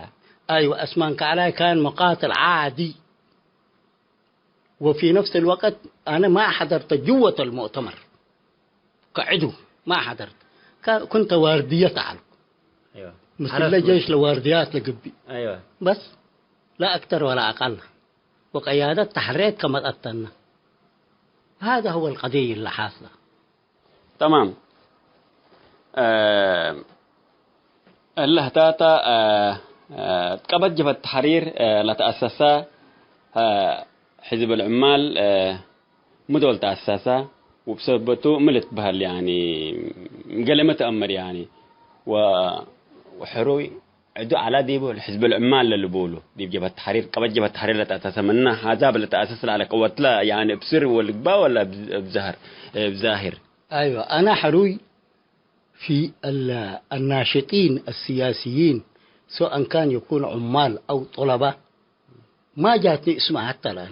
أيوة، عثمان كعلاي كان مقاتل عادي. وفي نفس الوقت أنا ما حضرت جوة المؤتمر كعضو، ما حضرت. ك-، كنت واردية تعال. أيوة. مثل حرس الجيش مسلم. لوارديات لقبي. أيوة. بس لا أكثر ولا أقل. وقيادة تحريت كما تأتنا. هذا هو القضية اللي حاصلة. ተማም። እ፣ እለ ህታተ፣ እ፣ እ፣ ቀበት ጀብሀት ተሕሪር፣ እ፣ ለተአሰሰ፣ እ፣ ሕዝብ አልዕማል፣ እ፣ ሚ ዶል ተአሰሰ? ወብሰበቱ ሚ ልትበህል፣ ያኒ፣ ገሌ ሚ ተአምር፣ ያኒ፣ ወ-፣ ወሕሩይ ዕዱ ዐላ ዲቡ ሕዝብ አልዕማል ለልቡሉ፣ ዲብ ጀብሀት ተሕሪር፣ ቀበት ጀብሀት ተሕሪር ለተአሰሰ፣ ምነ አሕዛብ ለተአሰስ ለዐለ ቅወትለ፣ ያኒ እብ ስር ወልግባእ ወለ እብ፣ እብ ዛህር፣ እብ ዛሂር? أيوة، أنا حروي في ال-، الناشطين السياسيين سواء كان يكون عمال أو طلبة، ما جاتني اسمه حتى الآن.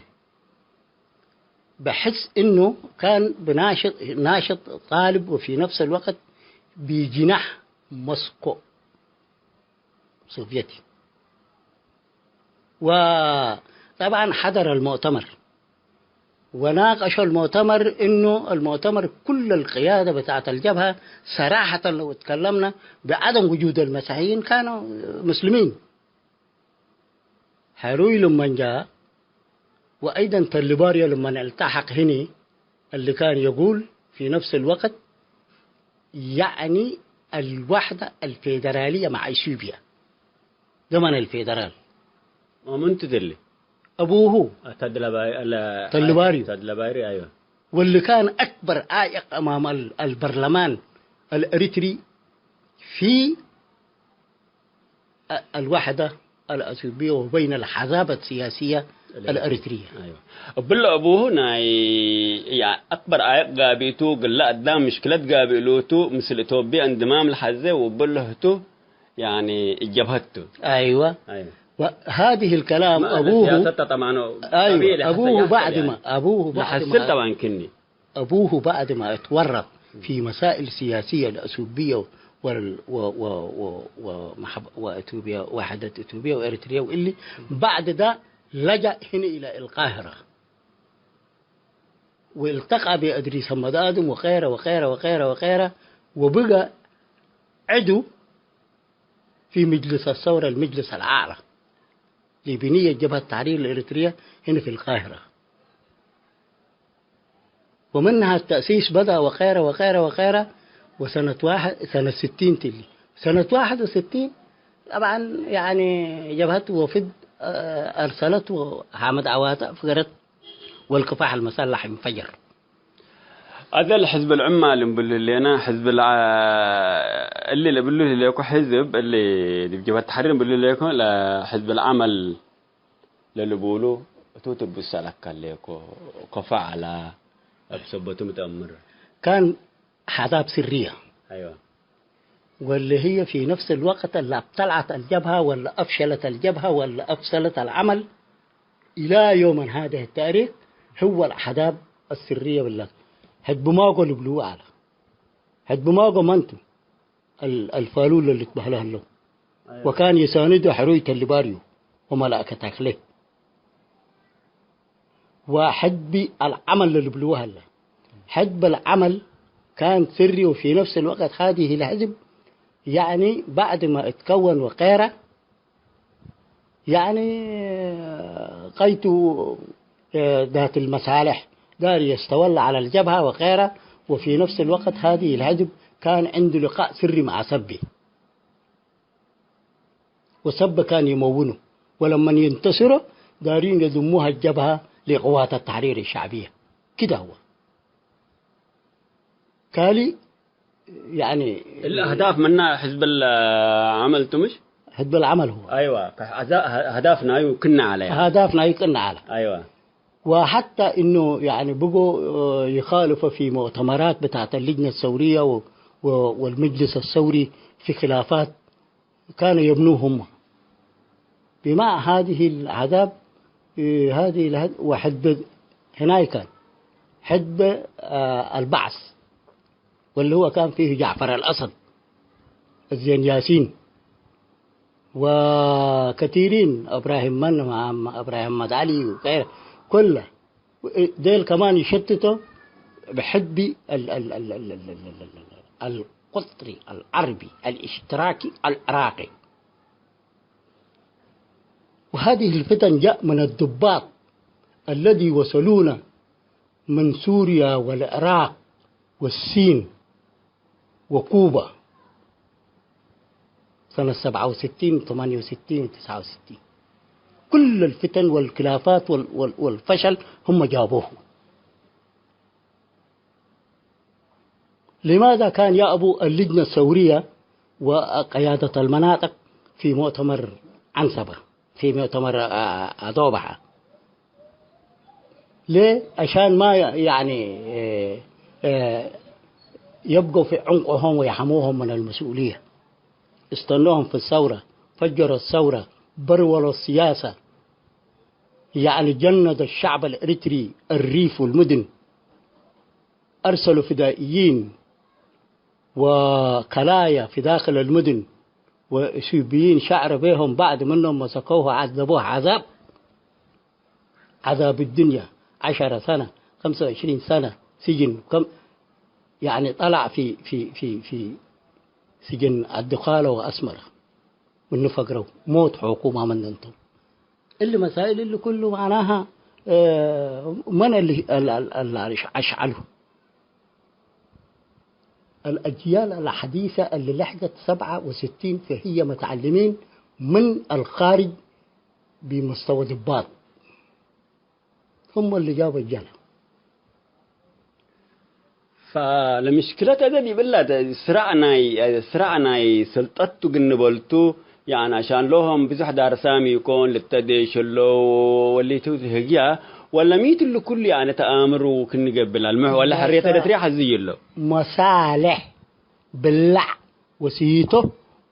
بحس إنه كان بناشط، ناشط طالب، وفي نفس الوقت بجناح موسكو سوفيتي. وطبعًا حضر المؤتمر، وناقشوا المؤتمر، إنه المؤتمر كل القيادة بتاعت الجبهة صراحة لو اتكلمنا بعدم وجود المسيحيين كانوا مسلمين. حروي لمن جاء، وأيضًا تلباريو لمن التحق هني، اللي كان يقول في نفس الوقت يعني الوحدة الفيدرالية مع إثيوبيا، ضمن الفيدرال. ومن تدلي؟ أبوه. تدلباي-، لا، تلباريو. تدلباري، أيوة. واللي كان أكبر عائق أمام ال-، البرلمان الإريتري في الوحدة الأثيوبية وبين الحزاب السياسية الإريترية. أيوة. እብለ አቡሁ ናይ፣ ያ፣ አክበር ዓይቅ ጋቢቱ፣ ግለ አዳም ምሽክለት ጋቢእሉቱ፣ ምስል ኢትዮጵያ እንድማም ለሐዜ ወእብለ ህቱ፣ ያኒ፣ እጀብሀቱ። أيوة. أيوة. وهذه الكلام ما أبوه، السياسة طبعًا أيوة، طبيعي أبوه لحسن بعد يحصل، ما، يعني. أبوه بعد لحسن ما طبعًا كني. أبوه بعد ما اتورط في مسائل سياسية الأثيوبية وال-، و-، و-، و-، ومحب-، وأثيوبيا، وحدة أثيوبيا وإريتريا وإلي، بعد ده لجأ هنا إلى القاهرة، والتقى بأدريس محمد آدم وغيره وغيره وغيره وغيره، وبقى عضو في مجلس الثورة، المجلس الأعلى لبنية جبهة التحرير الإريترية هنا في القاهرة. ومنها التأسيس بدأ وغيره وغيره وغيره، وسنة واحد، سنة ستين تلي. سنة واحد وستين طبعًا يعني جبهة وفد، آه، أرسلت وحامد عواتة فقرت والكفاح المسلح انفجر. አዜ ለሕዝብ ለዕማል እምብሉ ህሌነ፣ ሕዝብ ለዐ-፣ እሊ ለብሉ ህሌኮ ሕዝብ፣ እሊ ዲብ ጀብሀት ተሕሪር እምብሉ ህሌኮ፣ ለሕዝብ ለዐመል ለልቡሉ እቱ ትብሰለከ ህሌኮ፣ ከፎ ዐላ፣ እብ ሰበቱ ምትአምር። كان أحزاب سرية. أيوة. واللي هي في نفس الوقت اللي ابتلعت الجبهة، ولا أفشلت الجبهة، ولا أفشلت العمل، إلى يومنا هذا التاريخ هو الأحزاب السرية بالله. ሕድ ብማጎ ልብልዉ ዐለ። ሕድ ብማጎ መን ቱ? አል-፣ አልፋሉል ለልትበህለ ህለው። أيوة. ወካን የሳንዶ ሕሩይ ተልባርዩ ወመላእከት አክሌ። وحزب العمل ለልብልዎ ሀለ። حزب العمل كان سري، وفي نفس الوقت هذه الحزب، يعني، بعد ما اتكون وغيره، يعني، غايتو، آه، ذات المصالح، دار يستولى على الجبهة وغيره، وفي نفس الوقت هذه الحزب كان عنده لقاء سري مع سبي. وسب كان يمونه، ولمن ينتصروا دارين يضموها الجبهة لقوات التحرير الشعبية. كده هو. كالي، يعني، الأهداف منا حزب العمل تمش؟ حزب العمل هو. أيوة، أهدافنا يكن عليها. أهدافنا يكن على. أيوة. وحتى إنه يعني بقوا، آه، يخالفوا في مؤتمرات بتاعت اللجنة الثورية و-، و-، والمجلس الثوري في خلافات كانوا يبنوه هم. بما هذه الأحزاب، إيه، هذه الأحزاب وحزب هناك كان حزب، آه، البعث، واللي هو كان فيه جعفر الأسد، الزين ياسين، وكثيرين، إبراهيم من-، إبراهيم محمد علي وغيره، كله. ديل كمان يشتتوا بحزب ال-، ال-، ال-، ال-، ال-، ال-، ال-، ال-، القطري العربي الاشتراكي العراقي. وهذه الفتن جاء من الضباط الذي وصلونا من سوريا والعراق والصين وكوبا سنة سبعة وستين، ثمانية وستين، تسعة وستين. كل الفتن والخلافات وال-، وال-، والفشل هم جابوه. لماذا كان يأبوا اللجنة الثورية وقيادة المناطق في مؤتمر عنسبة، في مؤتمر، آه، أدوبحة؟ ليه؟ عشان ما ي-، يعني، آه، آه، يبقوا في عنقهم ويحموهم من المسؤولية. استنوهم في الثورة. فجر الثورة، برول السياسة، يعني جند الشعب الإريتري الريف والمدن، أرسلوا فدائيين وكلايا في داخل المدن، وإثيوبيين شعر بهم بعد منهم مسكوه وعذبوه عذاب، عذاب الدنيا، عشرة سنة، خمسة وعشرين سنة سجن، كم، يعني، طلع في، في، في، في سجن الدخالة وأسمرة، من فقروا موت حكومة من انتم. اللي مسائل اللي كله معناها، آه، من اللي ال-، ال-، ال-، أشعله؟ الأجيال الحديثة اللي لحقت سبعة وستين فهي متعلمين من الخارج بمستوى ضباط. هم اللي جابوا الجنة. ፈለምሽክለት አዜ ዲብለ ስራዕ ናይ፣ ስራዕ ናይ ሰልጠት ቱ ግንበልቱ፣ ያኒ አሻን ሎሆም ብዙሕ ዳርሳም ኢኮን ልተዴሽ እለው ወሊቱ ህግያ ወለ ሚ ትሉ ኩሉ ያኒ ተአምሩ ክንገብላል ምሕ ወለ ሕርየተ መሳ-፣ ደትሪ ሐዝይ እለው። መሳልሕ ብላዕ ወስይቶ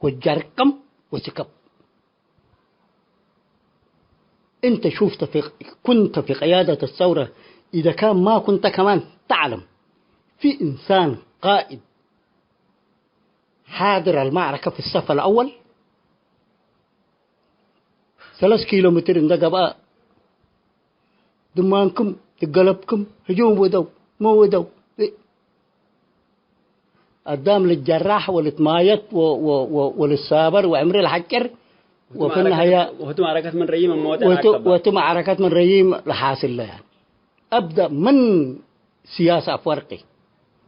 ወጀርቅም ወስከብ። أنت شفت في، كنت في قيادة الثورة، إذا كان ما كنت كمان تعلم، في إنسان قائد حاضر المعركة في الصف الأول، ثلاث كيلومتر عند قباء، دمانكم تقلبكم هجوم ودو، مو ودو. አዳም ልትጀራሕ ወልትማየት ወ-፣ ወ-፣ ወ-፣ ወልሳበር ወዕምሪ ለሐጭር ወህቱ ወፍነ ማዕረከት፣ ሀያ ወህቱ ማዕረከት ምን ረይም እሞተ ወህቱ፣ ለአከባ። ወህቱ ማዕረከት ምን ረይም ለሓስል ለያን። አብደእ ምን ስያስ አፍወርቂ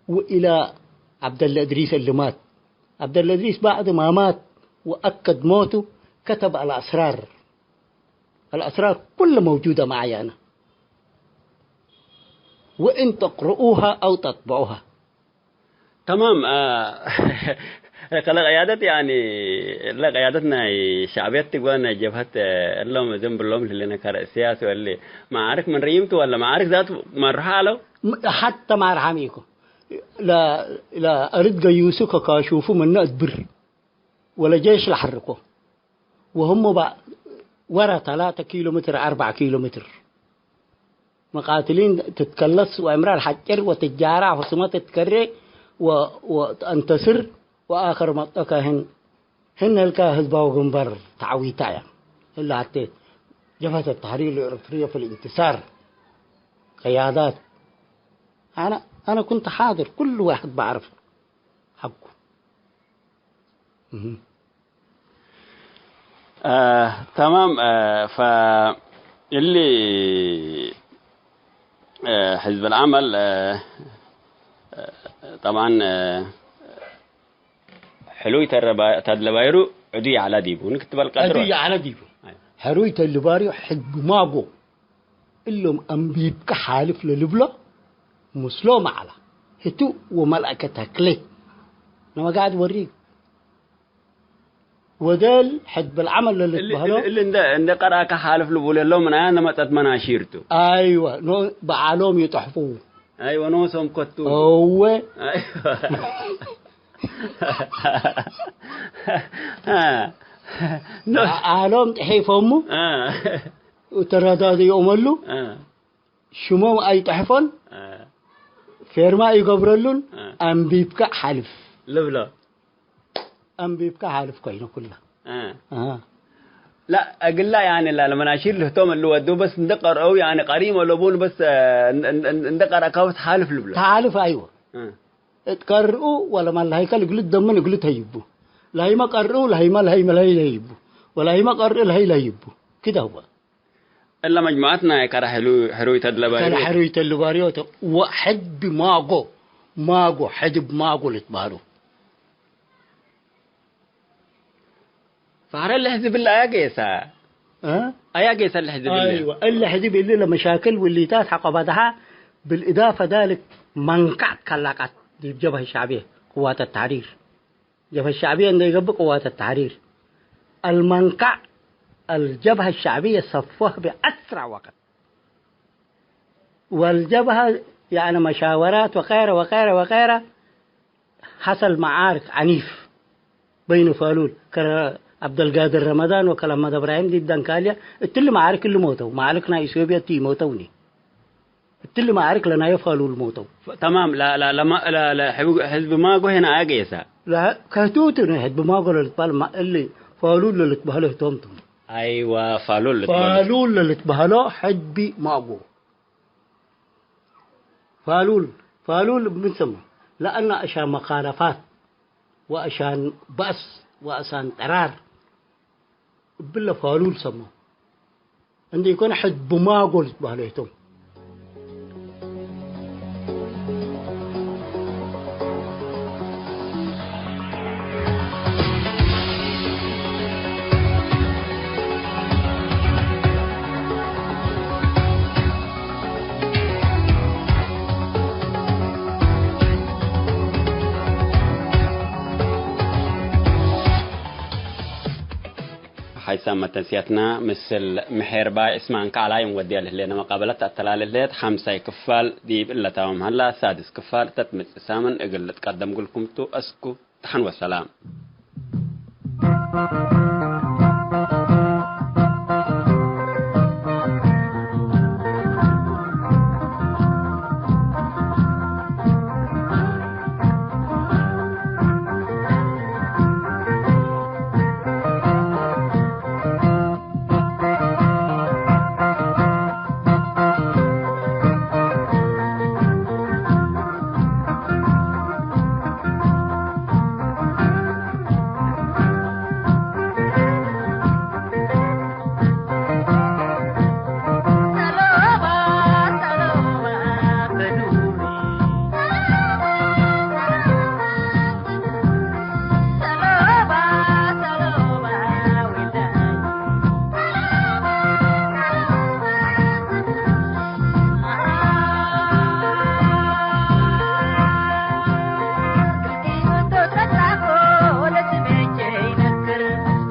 ወኢላ ዐብደለ እድሪስ እሊ ማት። ዐብደለ እድሪስ ባዕድ ማ ማት ወአከድ ሞቱ፣ ከተብ አልአስራር። አልአስራር ኩለ መውጁደ መዓየ አነ። ወእን ተቅርኡሃ አው ተጥበዑሃ። ተማም፣ አ፣ ለቀያደት፣ ያኒ፣ ለቀያደት ናይ ሸዕብየት ትግበእ ናይ ጀብሀት፣ እሎም ዝም ብሎም ለህሌነ ከረ ሲያሲ ወሊ መዓርክ ምን ረይምቱ ወለ መዓርክ ዛቱ መርሖ አለው? ም-፣ ሐተ ማርሐም ኢኮ። ለ-፣ ለአርድ ገዩሱ ከካሹፉ ምነ እድብር ወለጄሽ ለሐርኮ። ወህሙ በ-፣ ወረ ተላተ ኪሎ ሜትር፣ አርበዕ ኪሎ ሜትር። መቃትሊን ትትከለስ ወእምራር ሐጭር ወትጃራዕ ወስመ ትትከሬ ወ-፣ ወተአንተስር ወአክር መጠከ ህን፣ ህን ህልከ ህዝባዊ ግንበር ተዐዊታ ያ። እላ ሐቴ ጀብሀት ተሕሪር ኤረትርየ ፊ ልእንትሳር ቅያዳት። አነ፣ አነ ኩንት ሓድር፣ ኩሉ ዋሕድ በዕርፍ ሐቁ። እህ። አ፣ ተማም፣ አ፣ ፈ-፣ እሊ፣ አ፣ ሕዝብ ለዐመል፣ አ፣ አ፣ ጠብዓን፣ አ፣ ሕሉይ ተረባ-፣ ተድለባይሩ ዕዱይ ዐለ ዲቡ ንክትበል ቀድሮ። ዕዱይ ዐለ ዲቡ። አይ። ሕሩይ ተልባርዮ ሕድ ማጎ። እሎም አንቢብከ ሓልፍ ለልብሎ ምስሎም ዐለ። ህቱ ወመልአከ ተክሌ ነመጋድ ወሪግ። ወደል ሕድ በልዓመል እሊ፣ ለልትበህሎ። እሊ፣ እሊ እንደ፣ እንደ ቀርአከ ሓልፍ ልቡል እሎም ምን አያ ነመጸት መናሺር ቱ። አይወ፣ ኖ-፣ በዓሎም ይጠሕፉ። አይወ፣ ኖሶም ከቱ። እወ። አይወ። አ። ኖ-፣ በዓሎም ጥሒፎሙ። አ። ወተረዳድኦም እሉ አ። ሽሞም አይጠሕፎን፣ አ። ፌርማ አይገብረሉን፣ አ። አንቢብካ ሓልፍ። ልብሎ። አንቢብካ ሓልፍ ኮይነ ኩላ። አ። አሃ። ላ፣ እግላ ያኒ ላ፣ ለመናሺር ልህቶም እሉ ወዱ በስ እንደ ቀርአው ያኒ ቀሪም ወለቡን በስ፣ አ፣ እን-፣ እን-፣ እን-፣ እንደ ቀርአካ በስ ሓልፍ ልብሎ። ተሓልፍ አይወ። አ። እት ቀርኡ ወለማን ለሀይከል እግል ደምን እግል ተይቡ። ለሀይመ ቀርኡ፣ ለሀይመ፣ ለሀይመ፣ ለሀይ ለይቡ። ወለሀይመ ቀርኡ፣ ለሀይ ለይቡ። ክደ ህወ። እለ መጅሙዐት ናይ ከረ ሕሉ-፣ ሕሩይ ተድለባርዮ። ከረ ሕሩይ ተድለባርዮ ተ-፣ ወሕድ ማጎ፣ ማጎ፣ ሕድብ ማጎ ልትበህሉ። ፈህረ ለሕዝብ እለ አያ ጌሰ? እ? አያ ጌሰ ለሕዝብ እለ? አይወ፣ እለ ሕዝብ እለ ለመሻክል ውሊታት ሐቆ በደሓ፣ ብልእዳፈ ዳልክ መንቀዕ ከላቃት ዲብ ጀብሀ ሸዕብየ ቅዋት ተሕሪር። ጀብሀ ሸዕብየ እንዴ ኢገብእ ቅዋት ተሕሪር። አልመንቀዕ አልጀብሀ ሸዕብየ ሰፎህ ቢዐስራ ወቅት። ወልጀብሀ፣ ያዕኒ፣ መሻወራት ወቀይረ ወቀይረ ወቀይረ፣ ሐሰል መዓርክ ዐኒፍ በይነ ፋሉል ከረ ዐብደልጋድር ረመዳን ወከል አሕመድ እብራሂም ዲብ ደንካልያ፣ እትሊ መዓርክ እሊ ሞተው። መዓርክ ናይ ኢትዮጵያ እት ኢሞተውኒ። እትሊ መዓርክ ለናየ ፋሉል ሞተው። ተማም፣ ለ-፣ ለ-፣ ለማ-፣ ለ-፣ ለ-፣ ሕብ-፣ ሕዝብ ማጎ ሄነ አገየሳ። ለ-፣ ከህቱቱ ነው ሕዝብ ማጎ ለልትባል ማ-፣ እሊ ፋሉል ለልትባህሎ ህቶም ቶም። አይዋ፣ ፋሉል ልትባህሎ። ፋሉል ለልትባህሎ ሕዝብ ማጎ። ፋሉል፣ ፋሉል ምን ሰማ? ለአና አሻን መካለፋት ወአሻን በእስ ወአሻን ጠራር እብለ ፋሉል ሰማ። እንዴ ኢኮን ሕድ ብማጎ ልትባህሎ ህቶም። ሓይሳም መተንስያትና ምስል ምሔር ባይ ዕስማን ከዐላይ እንወድያ ለህሌነ መቃበለት ተአተላሌ ህሌት። ሐምሳይ ክፋል ዲብ እለ ታምም ሀላ፣ ሳድስ ክፋል ተትመጽእ ሳምን እግል ልትቀደም እግልኩም ቱ። አስኩ ደሐን ወሰላም።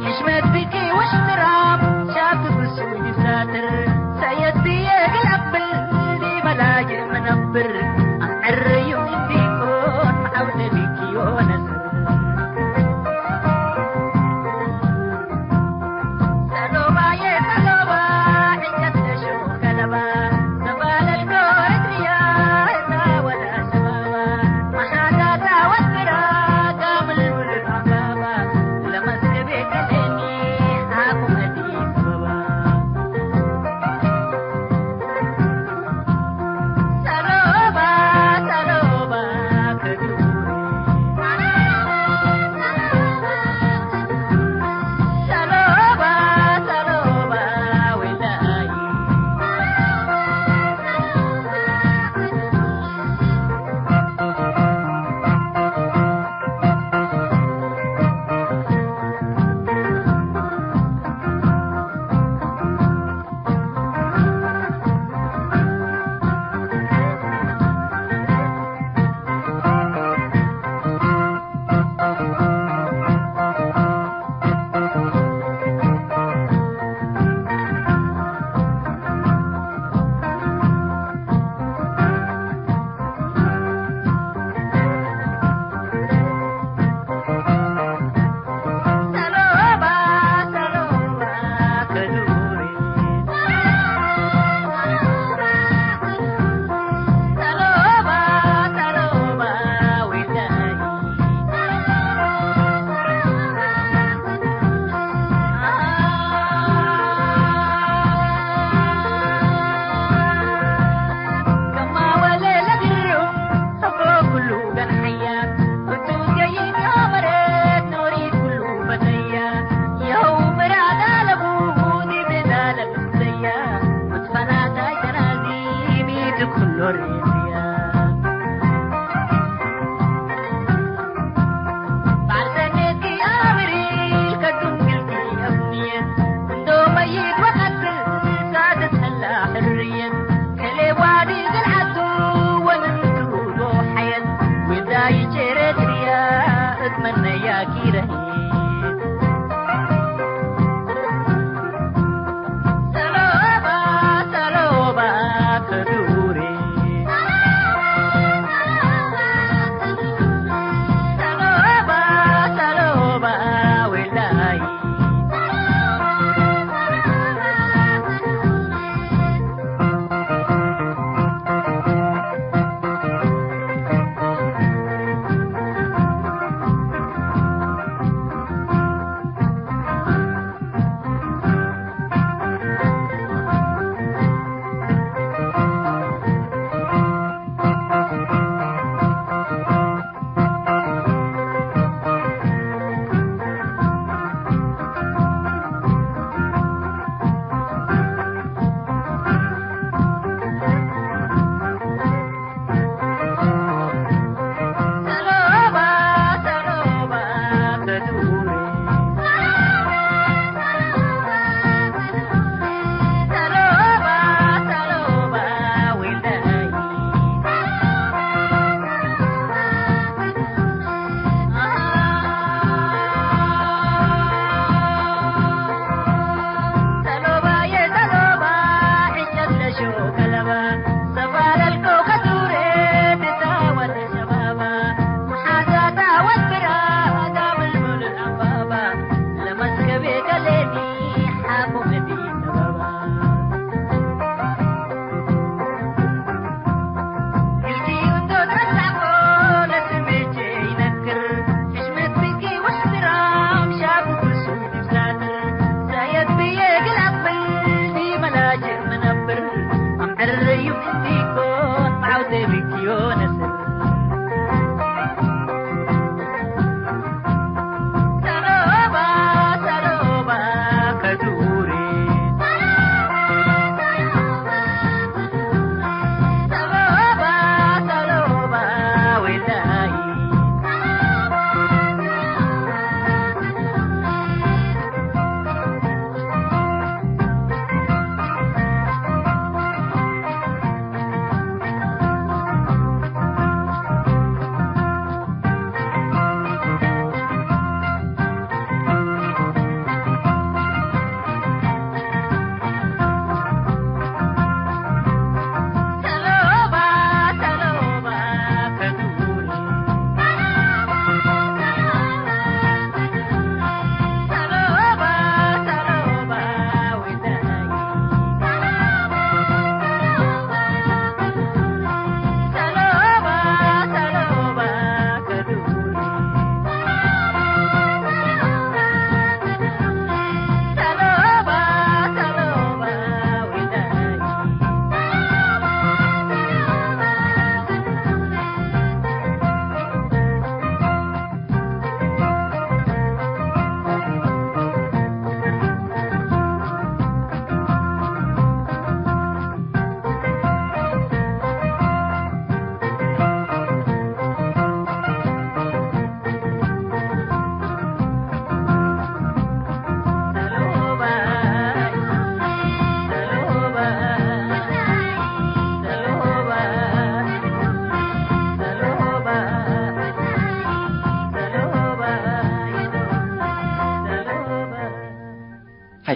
ሕሽመት ብኪ ወሽትራም ሻቱ ብሱ ይሳትር፣ ሰየት ብዬ ግል አብል ዲበ ላጅ መነብር፣ አንዕርዩ እንዲኮን መዓውነ ብኪ ወነስር። ሰሎባዬ ሰሎባ፣ ዕንጨት ለሾ ከለባ፣ ሰባለል ጎረት ሪያ፣ እና ወላ ሰባባ፣ መሓዳታ ወስራ፣ ጋምል ውልድ አባባ፣ ለመስክ ቤት ከሌኒ፣ አቁመቲ ሰበባ። ሰሎባ፣ ሰሎባ፣ ከዱሪ። ሰሎባ፣ ሰሎባ፣ ወላይ።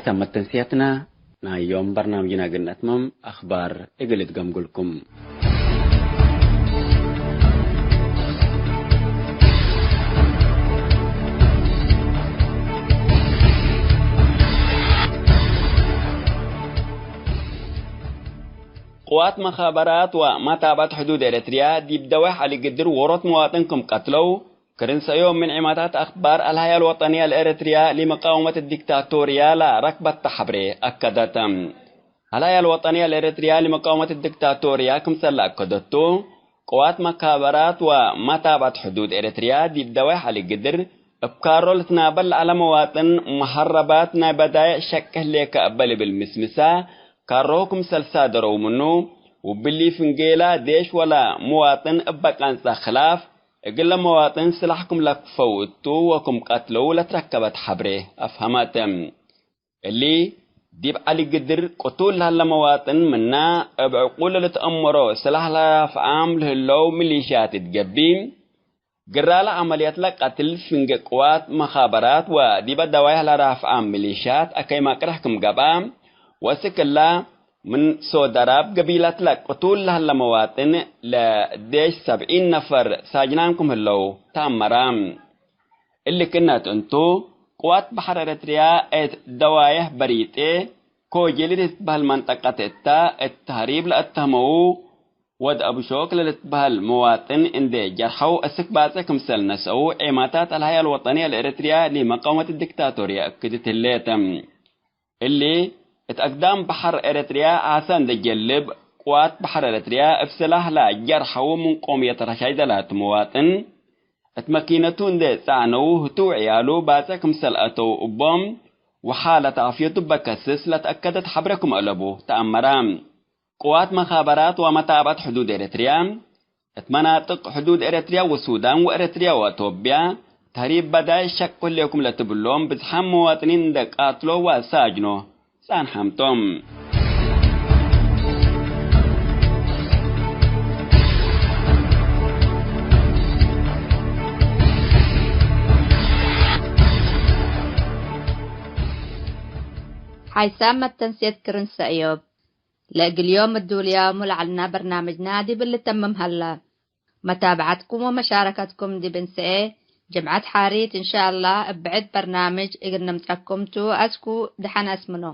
ተመት ተንስያትና ናይ ዮም በርናምጅና እግል ነትመም፣ አኽባር እግል እትገምጉልኩም። ቅዋት መኻበራት ወመታብዐት ሕዱድ ኤረትርያ ዲብ ደዋይሕ ዐሊ ግድር ዎሮት መዋጥን ክም ቀትለው፣ ክርን ሰእዮም ምን ዒማታት አኽባር አልሀያ አልወጠንየ ለኤረትርያ ሊመቃወመት ዲክታቶርያ ለረክበተ ሐብሬ አከደት። አልሀያ አልወጠንየ ለኤረትርያ ሊመቃወመት ዲክታቶርያ ክምሰል ለአከደቱ፣ ቅዋት መካበራት ወመታብዐት ሕዱድ ኤረትርያ ዲብ ደዋይሕ ዐሊ ግድር፣ እብ ካሮ ልትናበል ለዐለ መዋጥን፣ መሀረባት ናይ በዳይዕ ሸቂ ህሌከ እበ ልብል ምስምሳ፣ ካሮሁ ክምሰል ሳደረው ምኑ፣ ውብሊ ፍንጌላ ዴሽ ወለ መዋጥን እበ ቃንጻ ክላፍ፣ እግለ መዋጥን ስላሕ ክም ለክፈው እቱ ወክም ቀትለው ለትረከበት ሐብሬ አፍሀመት። እሊ፣ ዲብ ዐሊ ግድር ቅቱል ለሀለ መዋጥን ምና፣ እብ ዕቁል ልትአመሮ ስላሕ ለራፍዓም ለህለው ሚሊሽያት እት ገብእ፣ ግራለ ዐመልየት ለቀትል ፍንጌ ቅዋት መኻበራት ወዲበ ደዋይሕ ለራፍዓም ሚሊሽያት አከይ መቅርሕ ክም ገብአ፣ ወእስክ እላ፣ ምን ሶደራብ ገቢለትለ ቅቱል ለሀለ መዋጥን ለዴሽ ሰብዒን ነፈር ሳጅናም ክም ህለው ተአመረ። እሊ ክእነት እንቱ፣ ቅዋት በሐር ኤረትርያ እት ደዋይሕ በሪጤ፣ ኮጄሊ ለትትበህል መንጠቀት እተ እት ተህሪብ ለአተህመዉ ወድ አቡሾክ ለልትበህል መዋጥን እንዴ ጀርሐው፣ እስክ ባጽዕ ክምሰል ነስአው፣ ዔማታት አልሀያ አልወጠንየ ለኤረትርያ ሊመቃወመት ዲክታቶርያ እክድት ህሌት። እሊ፣ እት አግዳም በሐር ኤረትርያ ዓሰ እንዴ ጀልብ፣ ቅዋት በሐር ኤረትርያ እብ ስላሕ ለጀርሐው ምን ቆምየት ረሻይደ ላቱ መዋጥን፣ እት መኪነቱ እንዴ ጸዕነው ህቱ ወዕያሉ ባጽዕ ክምሰል አተው እቦም፣ ወሓለት ዓፍየቱ በከስስ ለተአከደት ሐብረ ክም አለቡ ተአመረ። ቅዋት መኻበራት ወመታብዐት ሕዱድ ኤረትርያ፣ እት መናጥቅ ሕዱድ ኤረትርያ ወሱዳን ወኤረትርያ ወአቶብያ፣ ተህሪብ በዳይ ሸቅ ህሌኩም ለትብሎም ብዝሓም መዋጥኒን እንደ ቃትሎ ወሳጅኖ ጻንሓምቶም። ሓይሳም መተንሴት ክርን ሰእዮብ። ለእግል ዮም እዱልያሙ ለዐልና በርናምጅና ዲብ ልተምም ሀላ። መታብዐትኩም ወመሻረከትኩም ዲብ እንሰኤ፣ ጅምዐት ሓሪት እንሻአላህ እብ ብዕድ በርናምጅ እግል ንምጸኩም ቱ። አስኩ ደሐን አስምኖ።